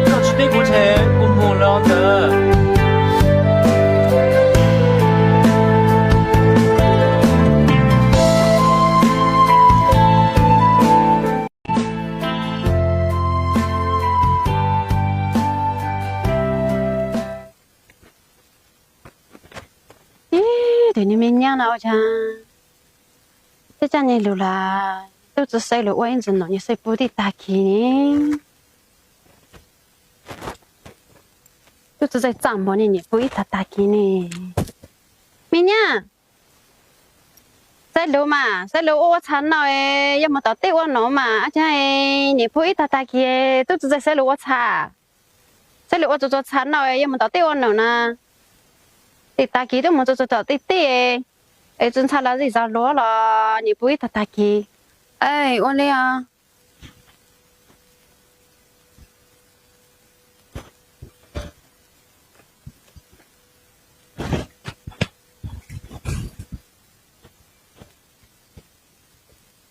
Koj tsis teb kuv ntshe kuv mus lawm os Ntxawm. Ib tus niag me nyab no ua cas tej tsaj niag lus lawm, tub txawj xaiv lus ua ib ntsis nom niag xaiv pub tib tag kis ne. Tub txawj txaj npog niag niam pub ib tag tag kis ne. Me nyab, xaiv lus mas, xaiv lus ua ua txha no, yog mus tom teb ua nom mas, ab tsa, niam pub ib tag tag kis, tub txawj xaiv lus ua txha. Xaiv lus ua txhua txhua txha no, yog mus tom teb ua nom na. Tib tag kis twb mus txog tom tej teb, es txog ntxhab los zej zog luav los niam pub ib tag tag kis. Ua li os.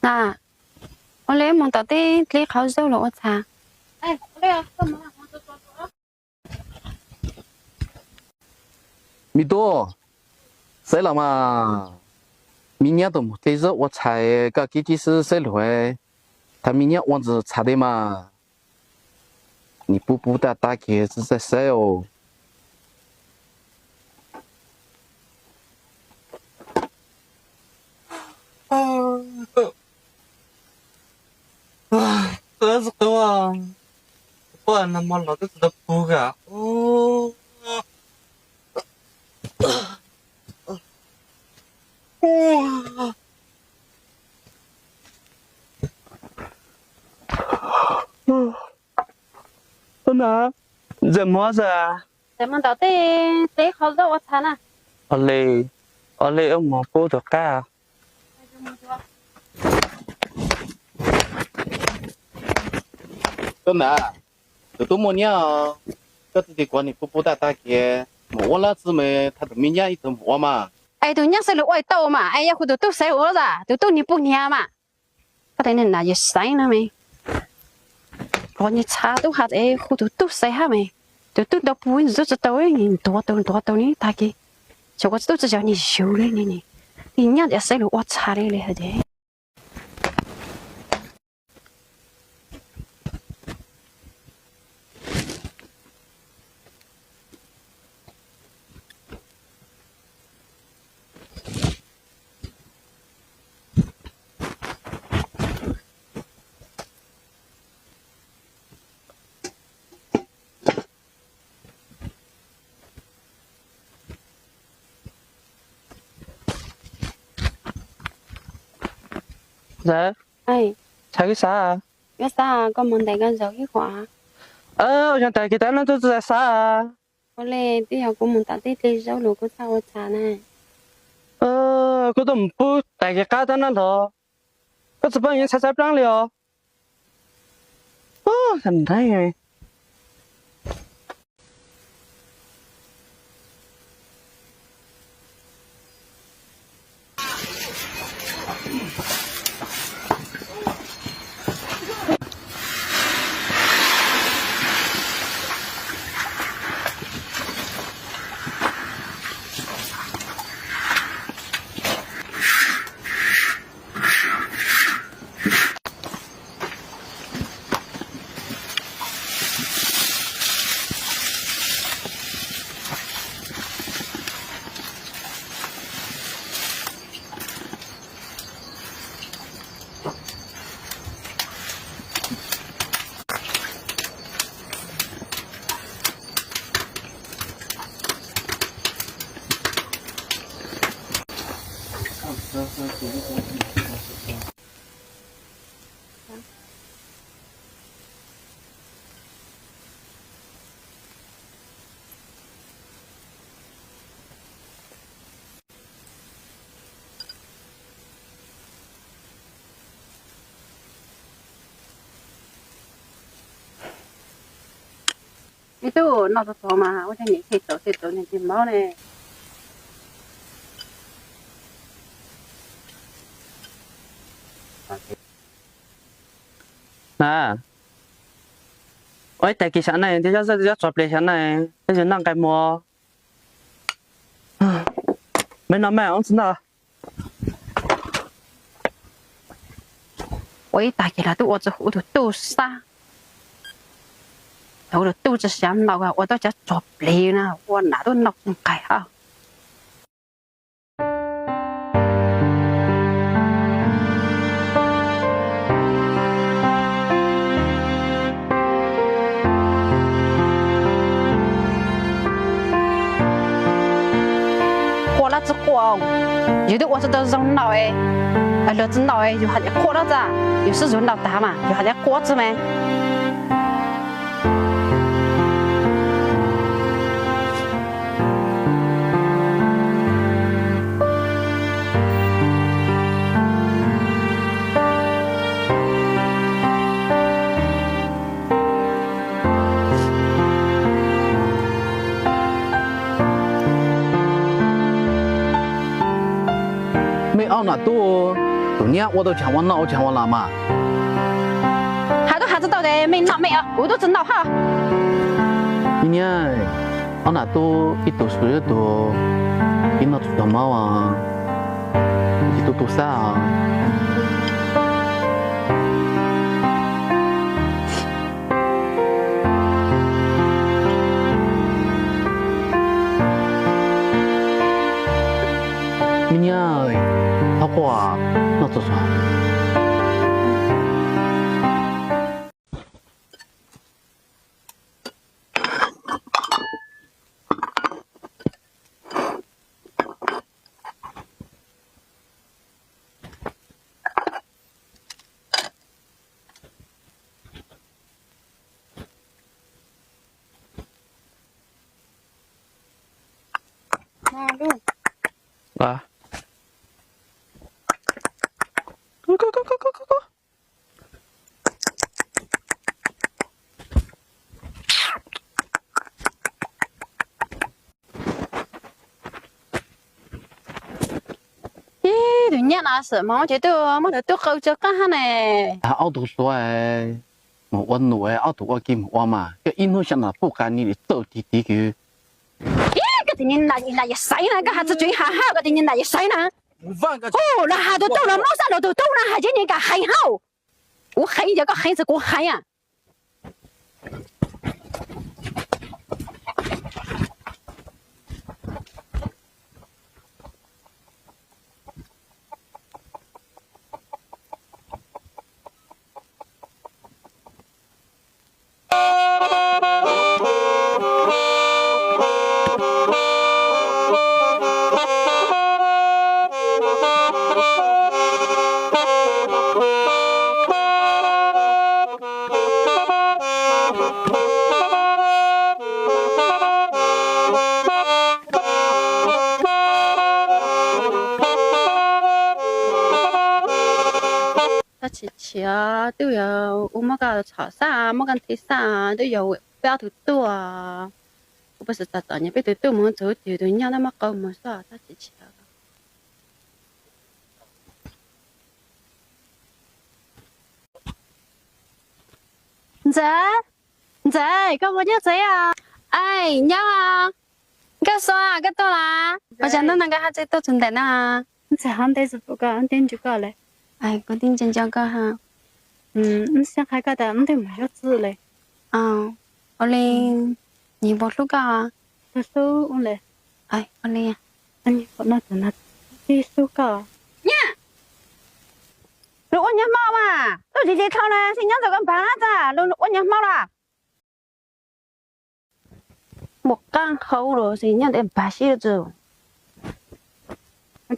Na, ua li mus tom teb dlib qhov zaub los ua txha. Me tub, xaiv los mas, me nyab tuaj mus dlib zaub ua txha, koj kib kib xwb xaiv lus, thov me nyab ua ntsis txha tej mas. nim pub pub tag tag kiag txawj saib os. Twb tsis qw, poj nag hmo los twb tsis tau pub ka. Ub na, Ntxawm Muas a. Ntawm mus ntaus tej, tej qhov zaub ua txha na. Ua li, ua li wb mus pub tus qab. Koj ntag, tus tub muaj niab os, koj txiv tsis kuv nim pub pub tag tag kiag, mus ua lab tsi mas thaj tus me nyab ib tug mus ua mas. Es tus nyab xeeb lus ua tau mas es yog hu tus tub xeeb ua zam, tus tub niag pub niag mas. Koj tias niag nas yog xeeb no me, qhov niag txha tub has es hu tus tub xeeb hab me, tus tub ntau pug ntxub tsis tau, ntuav tau ntuav tau ni tag kis, xyov koj tub tsis yog niag yug li ni, niag nyab tias xeeb lus ua txha li li hais tias. Ntxawm, txhais koj xav? Koj xav koj mus ntais koj zaum ib qho. Ua xyoo tas kis tab no twb tsis xav. Ua li twb yog kuv mus tom tej dlej zaub los kuv txhaj ua txha na. Koj tuaj mus pub tais kis qab tab no los koj tsis pom yeej xav xav plaab li os. Ib tug noj txog txog mas ua caag nim them txaus them txaus niag tig mob ne. Na, ua ib tag kis xyov na, twb yob zoj twb yob tso plig xyov na, twb tsis noj nqaij muag. Mej noj mej, wb tsis noj. Ua ib tag kis los twb ua tsis huv tus tub sab. Tus tub tsis xav noj, ua tau cov tso plig na, ua nam tub noj nqaij hab. Quaj los tsis quaj, yus twb ua tsis tau zoo noj, luag tsis noj yus hais tias quaj los txaj, yus sib yuav noj tag mas yus hais tias quaj tsi mas. Mej ob nam tub, tus nyab ua tau caag ua noj ua caag ua los mas. Hais tub has tsis tau tes mej noj mej os, kuv tub tsis noj hab. Ib niab, ob nam tub ib tug xwb ib tug, ib noj tsis tau mob, tsis tu tu sab os. Pua, noj txog txog. Ib tug nyab no xam mov ces twb muab tus tub qau tso qab hab ne. Ob tug hluas mus ua num, ob tug ua ke mus ua mas, koj ib hnub xya no puj qa ni li txawj tig tig kws. Ib, koj tsis ni na yog xaiv na, koj has txog tseem has hab, koj tsis ni na yog xaiv na. Ub, los has tus tub los mob sab los tus tub na has tseem ni kam heev hab. Kuv heev ces koj heev txog kuv heev a. Tab sis tshiav, twb yog ua muab koj txhom xab, muab koj nthi xab, twb yog peb ob tug tuaj. Kuv pab xav txom txom nyem peb tug tuaj mus txog twg tus nyab tab muab qau mus xwb, tab sis tshiav. Ntxawm, Ntxawm, koj puas nyob tsev os? Ai, nyob. Nkauj Sua, koj tuaj los? Ua cas hnub no koj haj tseem tuaj txog ntawm no? Ntxawm, hov ntev tsis pom koj, wb tib nco koj lawm. Kuv tib nco nco koj ha. Wb xav qhia koj tas wb twb mus yuav txiv lawm. Ua li, nyias puas hlub koj? Hlub ua li. Ua li, pom no tas no twb hlub koj. Nyab, luag ua nyab hmab mas tuaj lig lig dhau na, xij nyob ntawm koj npag na tas luag ua nyab hmab los. Mus qab hau los xij nyob ntawm npag sib txug. Ua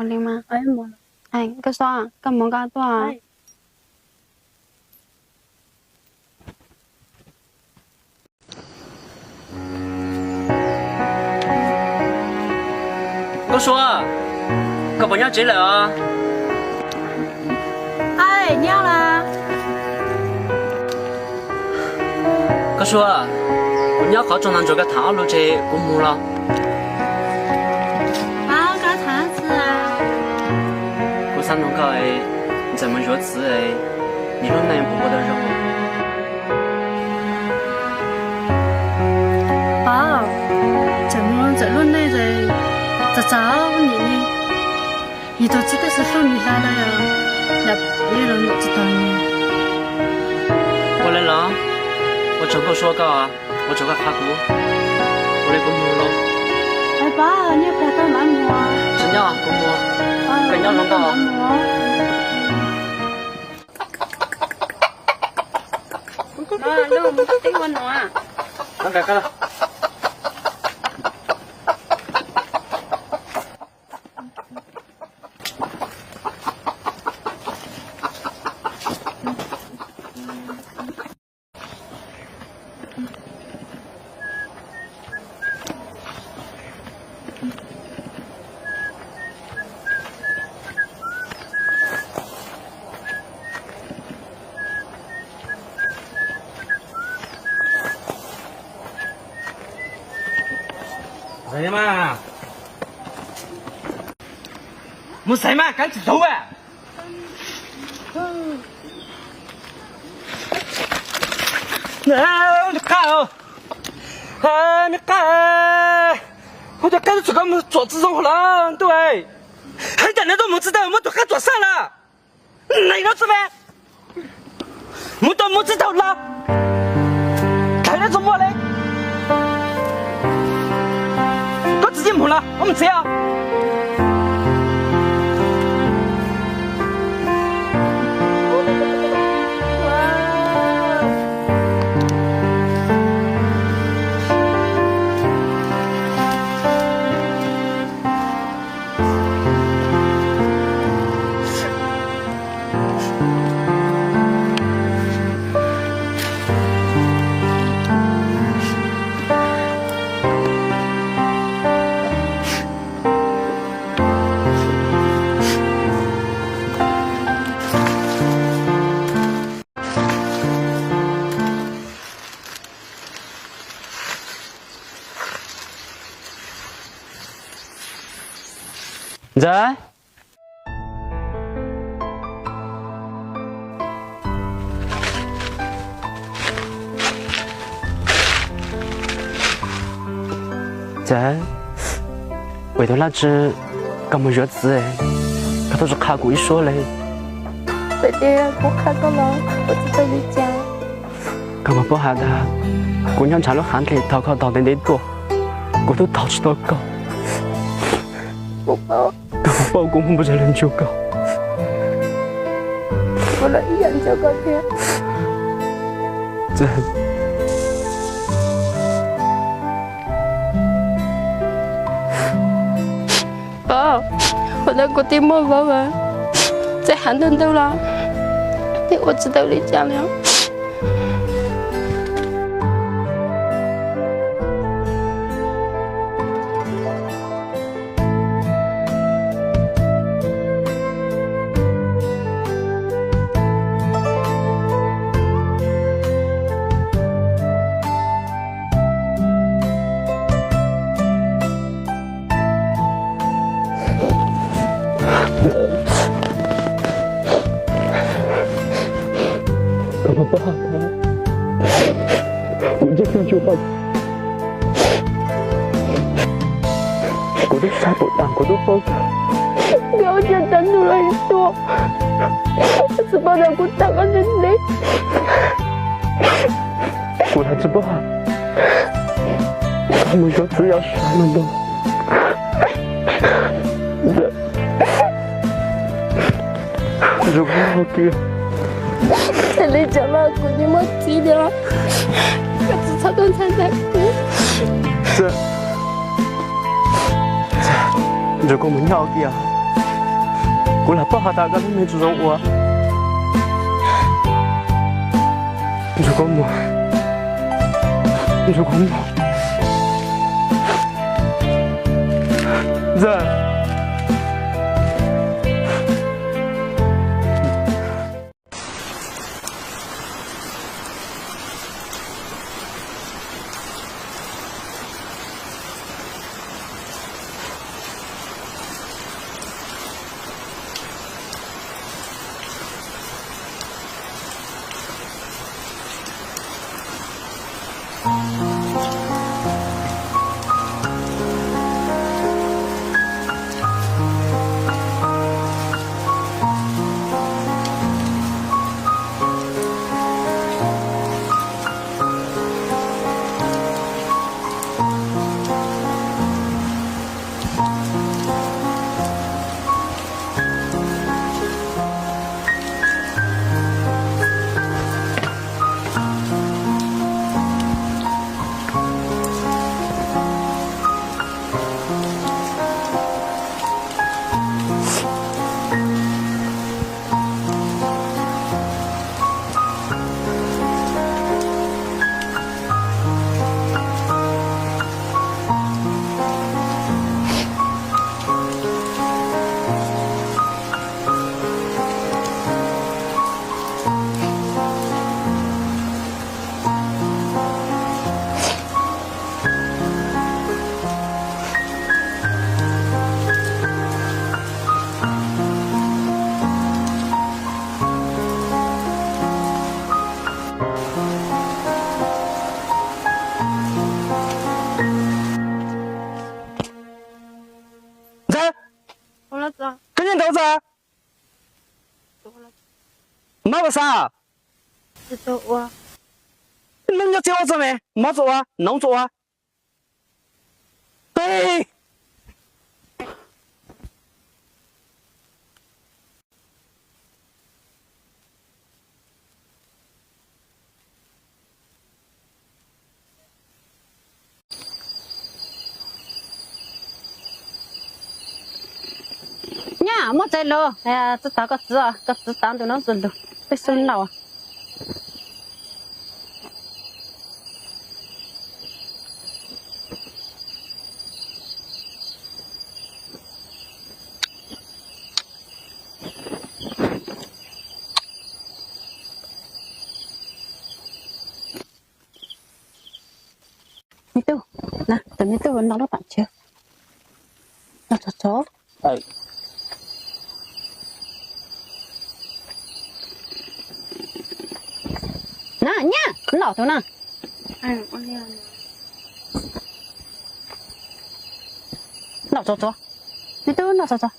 li mas, koj xov, koj mus koj tuaj. Nkauj Sua, koj puas nyob tsev lawm os? Ai, nyob los. Nkauj Sua, kuv nyob qhov rooj no nrog koj tham ob lus tseg kuv mus los. Kuv xav nug koj, Ntxawm mus yuav txiv, nws lub neej puas ua tau zoo? Pov, Ntxawm mus Ntxawm lub neej txawv txav nim ne, yus tus txiv twb tsis hlub nws hlo li, yam li los ntxim tsis tau nws. Ua li los, ua tsaug Nkauj Sua koj, ua tsaug koj qhia kuv, ua li kuv mus los. Pov, nyob plag koj mam mus. Tsis nyob kuv mus, koj nyob zoo koj. Mus xaiv mas kab tsis tau a. Me qab, me qab, kuv tus qab txog koj mus txuam tsis zoo hauv los ntuj. Heev tam no tuaj mus tsis tau, muab tus qab txuam sab lawm. Neeg no tsis me, mus tau mus tsis tau los, thaiv dab tsi muaj li. Koj tsis yeej mus los koj mus txiav os. Txawm, Txawm, ua tus laj tsi koj mus yuav txiv, koj twb tsis qha kuv ib suab li. Kuv qha koj los kuv tsis tau li cas. Koj puas paub hais tias kuv nyob ntshav lub hav nqis thaum koj taug ntev ntev tuaj, kuv twb taug tsis tau koj. Koj puas paub kuv muaj npaum li cas nrug koj? Kuv los ib yam nrug koj thiab. Pov, ua ntawd kuv twb muaj vauv lawm, txawm hais ntau ntau los twb ua tsis tau li cas li. Kuv ntsej muag tsis pom, kuv twb saib puas tas kuv twb paub tias nkawd ua cas tsaus ntuj los tuaj, tsis paub tias kuv tag koj ntev ntev. Kuv los tsis paub hais, koj mus yuav txiv yog sab no ntag. Nrug koj mus kiag. Yog li cas los kuv yeej muaj txiv tiag, koj tsis txhob tuaj ntxhais ntxais kuv. Nrug koj mus nyob kiag, kuv los paub hais tias koj lub neej tsis zoo ua. Nrug koj mus, nrug koj mus. Ntxawm. Ntxawm, koj nyob ntawd ua txog? Mob puas xav? Neb nyob txhia ua txog me, mob txog ua, noov txog ua. Peb. Nyab, muaj txais lus, txog tod koj txiv, koj txiv tod ntu no txog lus peb xub noj. Me tub, na, tus me tub no lub pam tsiv no txog txog. Na nyab, noj tus na. Noj txog txog, neb twb noj txog txog.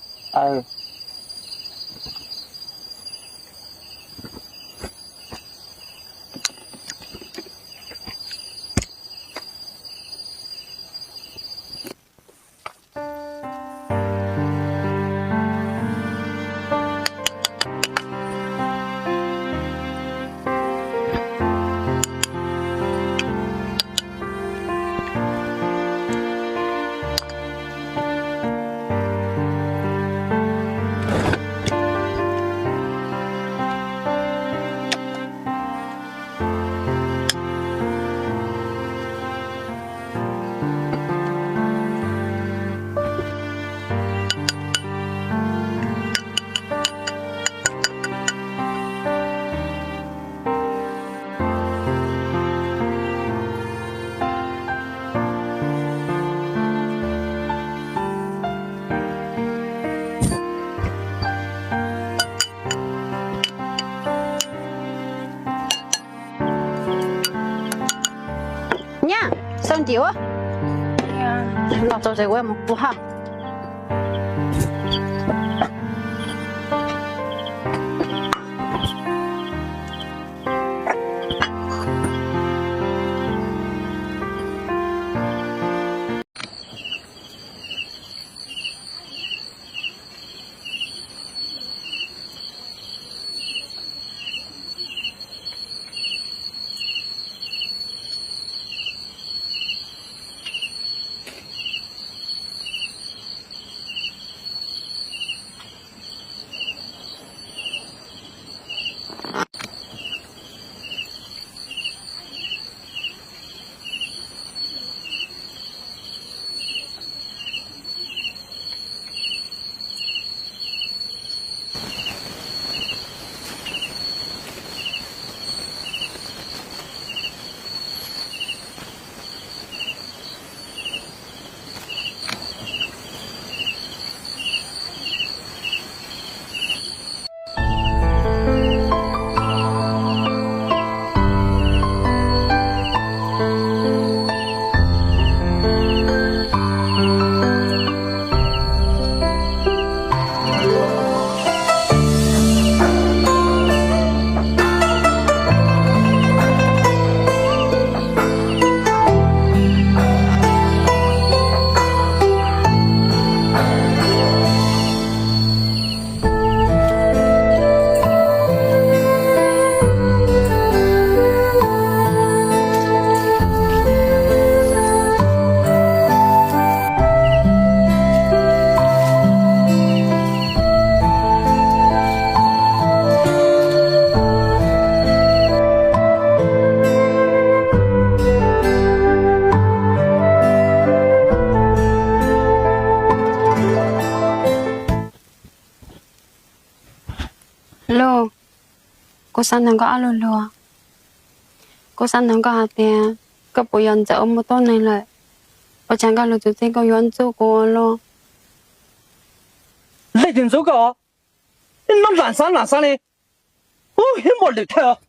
Nyab, xau ncim ua, los txog tsev ua mus pub haj. Lauj, kuv xav nug koj ob lus lus. Kuv xav nug koj hais tias koj puas yog Ntxawm ua muaj tuab neeg lawm? Ua cas nkauj lus tus txij koj yuav ntxub kuv ua luaj? Leej twg ntxub koj? Neb lam xav lam xav li, ub, hiab npaum lwm thawj os.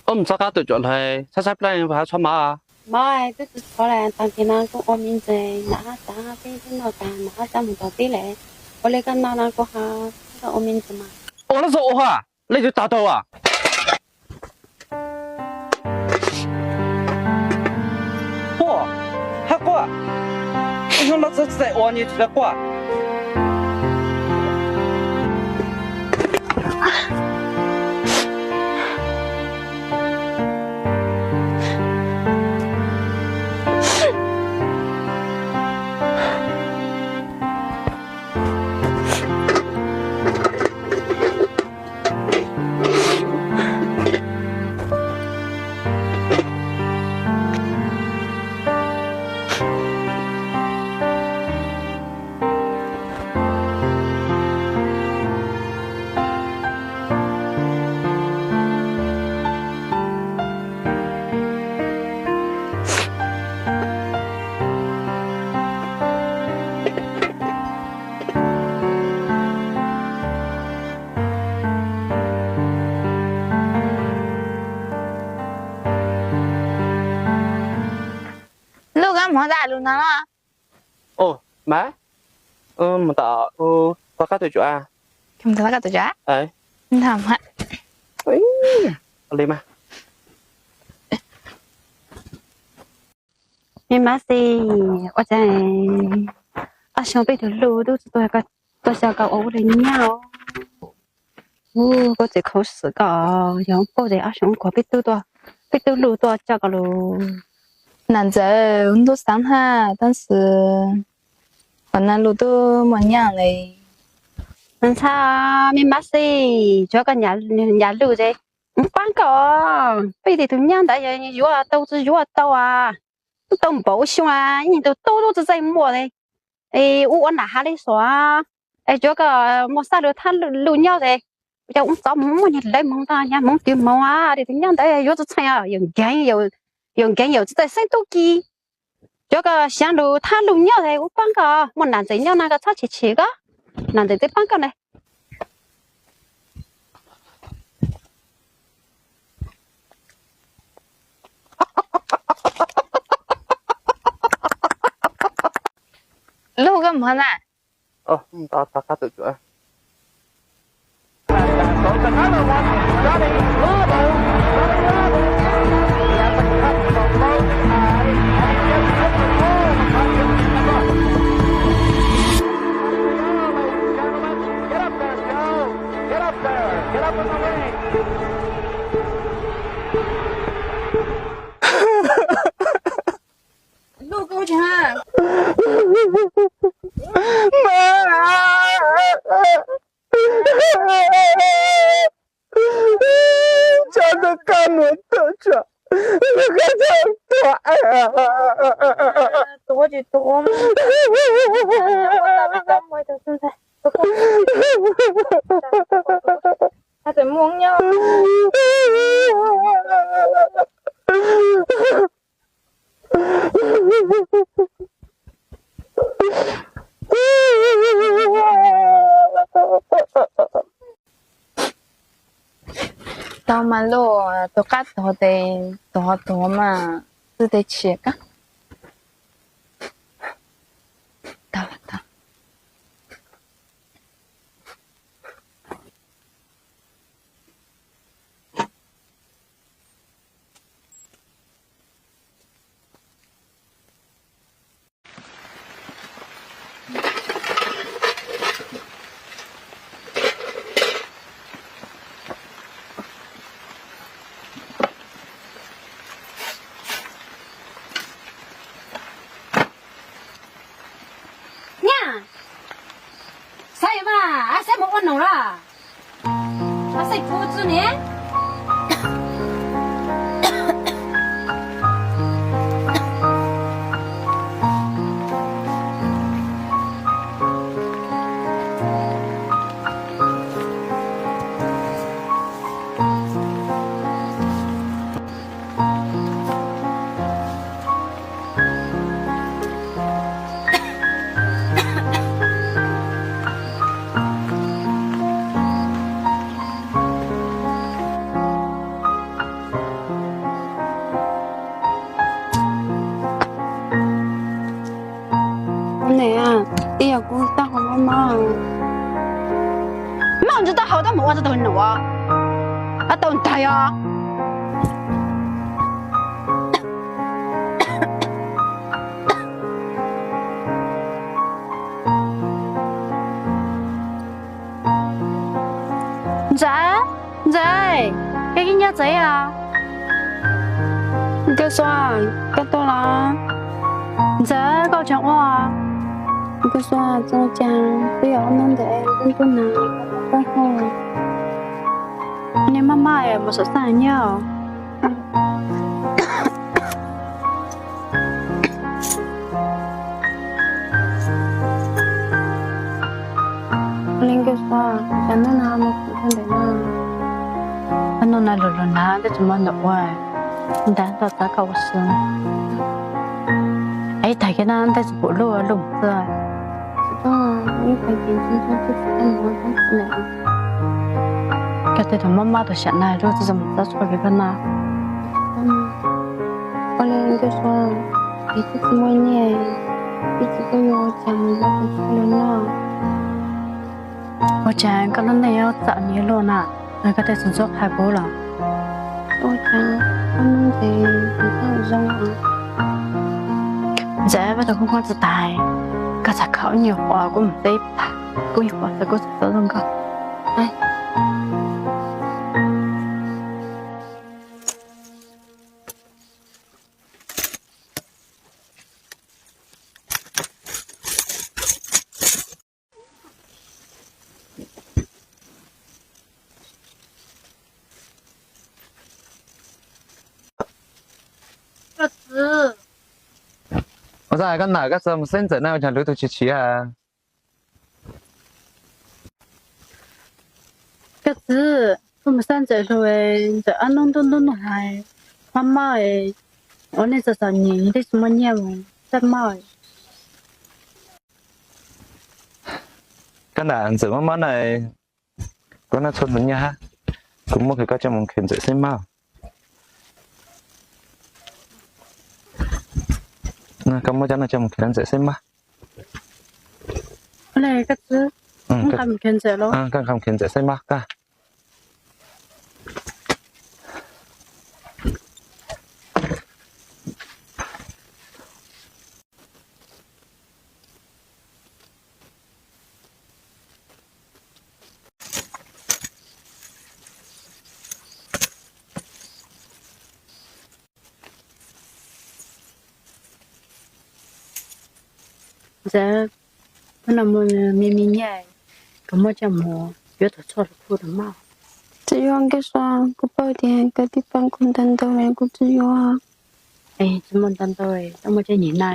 Ub, mus txog qab tus cuam hlais saib saib plab hav tsho mas. Mog, twb tsis txhob lawm, tag kis no kuj ua me ntsis nram hab tag, peb twb noj tag nram hab tag mus tom teb lawm. Ua li koj no no kuv ho ua me ntsis mas. Ua lub xov ua ha, leej twg tag tau as? Quaj, hab quaj, ib hnub no txawj txawj ua ni tsis tau quaj. Mus ntag lus no. Mus tom, tom qab tuaj tsuav. Li mas. Me Mab Xis, ua cas ob xyoo peb tug luj tub tsis tuaj coj koj ua ub li nyab os? Koj txiv khuv xim koj, yog pauj ces ob xyoo kuv peb tub luj tuaj coj koj lus. Nam Ntxawm, wb tub xaav hab tab sis qhov naj luj tub muaj nyaaj le. Ntxhab, me Mab Xis, tsuav koj nyav luj ces paab koj, peb tug nyab ntawd yuav tau tsis yuav tau a, tub tau npaum xyoo a, ib tug tub tub txaij muaj le. Es ua ua nam has le xwb, es tsuav koj muaj xab lug thab lug nyob ces, cov ua txov moog muaj nyag lawv moog tag nyag moog twg moog a, tug nyab ntawd yuav tsis txheej, yawm nkeeg yawm tsis txawj xeeb tub ki. Tsuav koj xaav lug thab lug nyob ces ua paab koj, muaj Nam Ntxawm nyob na koj txhob chim chim koj, Nam Ntxawm twb paab koj na. Luj koj moog na. Luj koj ua cas? Tso ntawm koj mus tuaj tso, koj tso tuaj. Tuaj tsis tuaj, tsis muaj nyob. Tau mas luj, tus qab tuag tes tuag tuag mas xwb tes chim kab. Tau, tau. Nyab, xav mas, ab xav mus ua num los? Ab xav pub txug ne. Ua ne, ib yog kuv tau hau mob mob, mob ntsis tau hau tau mus ua tau tau num, tau ntag os. Ntxawm, Ntxawm, koj nyob tsev os? Nkauj Xua, koj tuaj los? Ntxawm, koj tseem ua? Nkauj Xua, txog cas twb yog ob hnub ntawd ntuj ntuj nag, koj hu, nej maj maj mus saum xaj nyob. Li Nkauj Xua, cas hnub no mus kuv txog ntawm no, hnub no lug lug nag ntawd tsis muaj ntawm ua, ntag tau txav koj ua si. Es ib tag kiag no ntawd tsis pum luj luj xwb. Koj tej tug mob mob tug sam nag luj tsis tau mus txog txhua li koj no. Ua li Nkauj Xua, Txiv, kuv tsis muaj nyiaj, ib txiv koj yuav ua cas mus yuav kuv txiv los noj? Ua cas koj lub neej yuav txom nyem luaj na, koj tej txhua ntxuav qhia kuv los? Ua cas koj muaj ntses kuv tau zoo os? Ntxawm, peb tau kuv muaj tsis tas, koj txhob khaum nyuag qhuav, kuv mus teb tag, kuv nyuag qhuav txog kuv txhob txog zoo nkauj. Ua cas koj nam koj txawm mus saib Ntxawm na, ua cas lub tug tsis tshiav? Koj txiv, kuv mus saib Ntxawm hlo, Ntxawm ob hnub ntuj ntuj nug hais, mob mob, ua nej txom txom nyem, tej tsis muaj nyiaj mus, txaj mob. Koj nam, Ntxawm mob mob na, kuv noj txhua tus nyiaj hab, kuv muab kws koj coj mus khaws Ntxawm saib mab. Koj muab cov no coj mus khaws Ntxawm saib mab. Koj nqa mus khaws Ntxawm saib mab koj. Ntxawm, hnub no muaj me me nyiaj, koj muab coj mus yuav tau tshuaj los kuj tau mab. Tsis yuav Nkauj Sua, kuv paub tias koj twb pab kuv ntau ntau lawm, kuv tsis yuav. Es tsis muaj ntau ntau, tau muaj cov nyem na,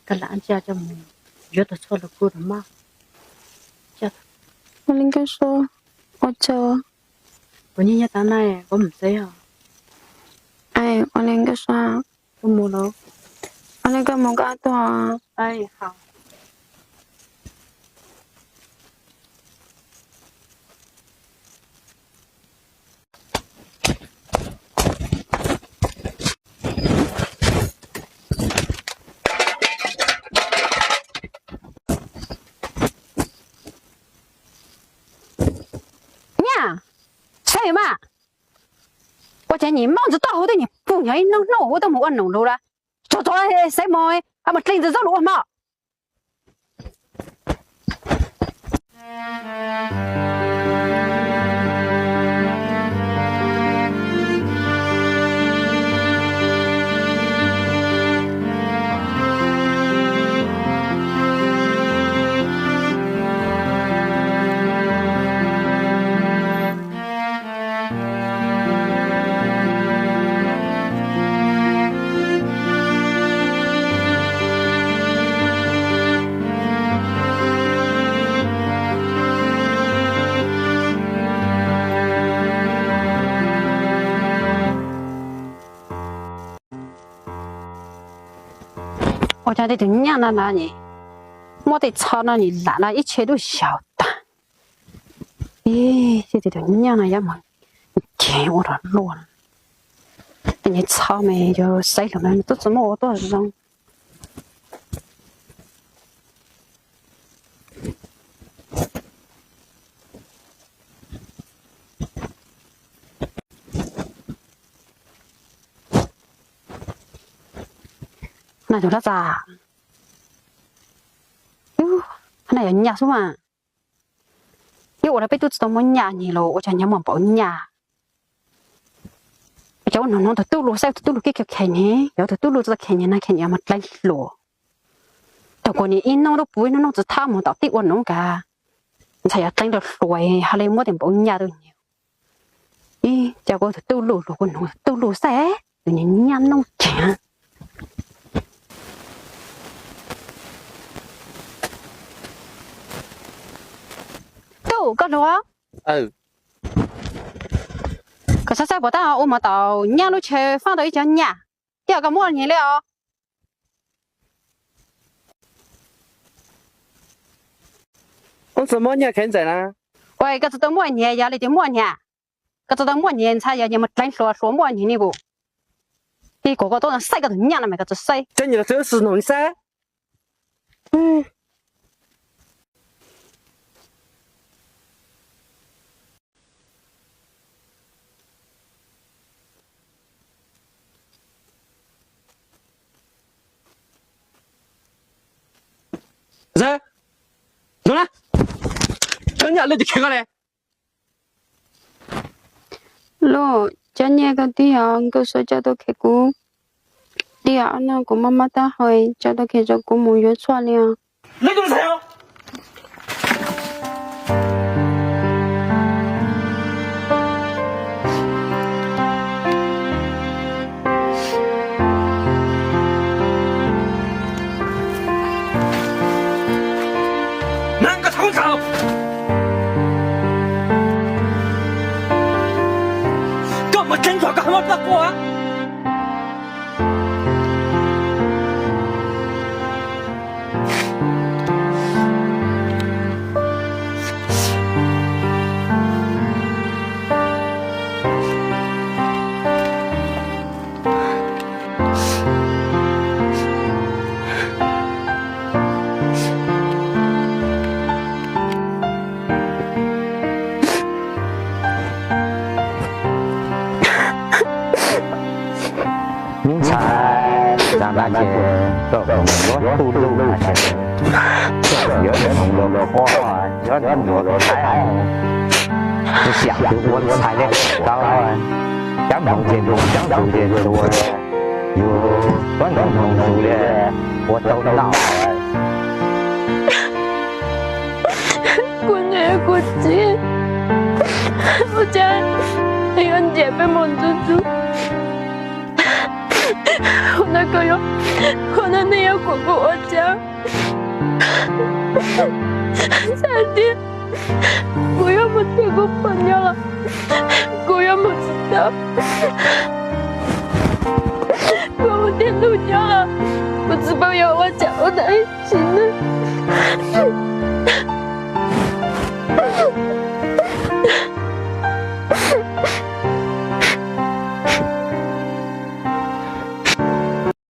koj lam ntsia coj mus yuav tau tshuaj los kuj tau mab. Ua li Nkauj Sua, ua tsaug. Kuv nyiaj nyob tas na, kuv mus tsev os. Ua li Nkauj Sua, kuv mus lawm. Ua li koj mus koj tuaj. Nyaj, saib mas, ua cas nyem mob ntsis toj hauv tej nyem pug nyog ib hnub hnub ua tuaj mus ua noog lug lawm. Tso tso, saib mog, ha mus dleeg ntsis zaub lug ua hmo. Ua cas tej tug nyaj no na, muab tej tsho no nim lam no ib tsheb lub zaus tag. Ib, tej tug nyaj no yuav mus nrhiav ua rau luaj. Tej nyuag tsho mas yog saib lug mas tub txawm muaj ua tuaj zoo. Na tus dab tsi? Ub, na yog nyaj xwb mas. Yuav ua rau peb tub tsis tau muaj nyaj nyeg los ua cas nyob muaj npaum nyaj. Cov ua noog no tus tub lug saib tus tub lug kev khev nyeg, yog tus tub lug tsis tau khev nyeg na khev nyeg mas dleev hluas. Thaum kuv nim ib hnub lub puv ib hnub hnub tsis thab mus tom teb ua noog kas, ntshai yog dleev rau hluas ha le muab tej npaum nyaj tuaj nyeg. Ib, cas kuv tus tub lug lug kuv noog tus tub lug saib tus nyuag nyaj noob ceev. Tub, koj lug, koj saib saib puas tab ua mov tau nyaj lub chaw faab tau ib co nyaj, thiab koj muab nyeg li os. Ub, tsis muaj nyaj khev ntxawm na. Ua koj tsis tau muaj nyeg, yog li tias muaj nyeg, koj tsis tau muaj nyeg ntshai yog nyeg mus dleev hluas, hluas muaj nyeg ni kuv. Ib kuv koj tuaj no saib koj tus nyaj no mas koj txawj saib. Cov nyiam los txawj xwm no saib. Cov nyaj lwj tus khev koj ne. Loj, cov nyaj koj tiag os, nkauj Suav coj tuaj khev kuv. Tiam no kuv mob mob taub hau, coj tuaj khev rau kuv mus yuav tshuaj li os. Koj mus tseeb tso koj muab plab quaj. Ntxhais, zaj no ces koj mus yuav tus lug no ces koj yuav nug los pom, yuav nug los thaij. Kuv xyam kuv ua ntxhais li tau, cov hmoov ces mus coob tus ces tus, yus tuav nrog hmoov tus li ua tau noj. Kuv niam kuv txiv, ua cas yuav nrhiav peb mus ntxub ntxub? Ua no koj yuav, ua no nej yuav kom kuv ua cas? Txhais tias kuv yuav mus thiab kuv pog nyob los kuv yuav mus tsis tau. Kuv mus thiab nug nyob los kuv tsis paub yuav ua cas ua ntawd.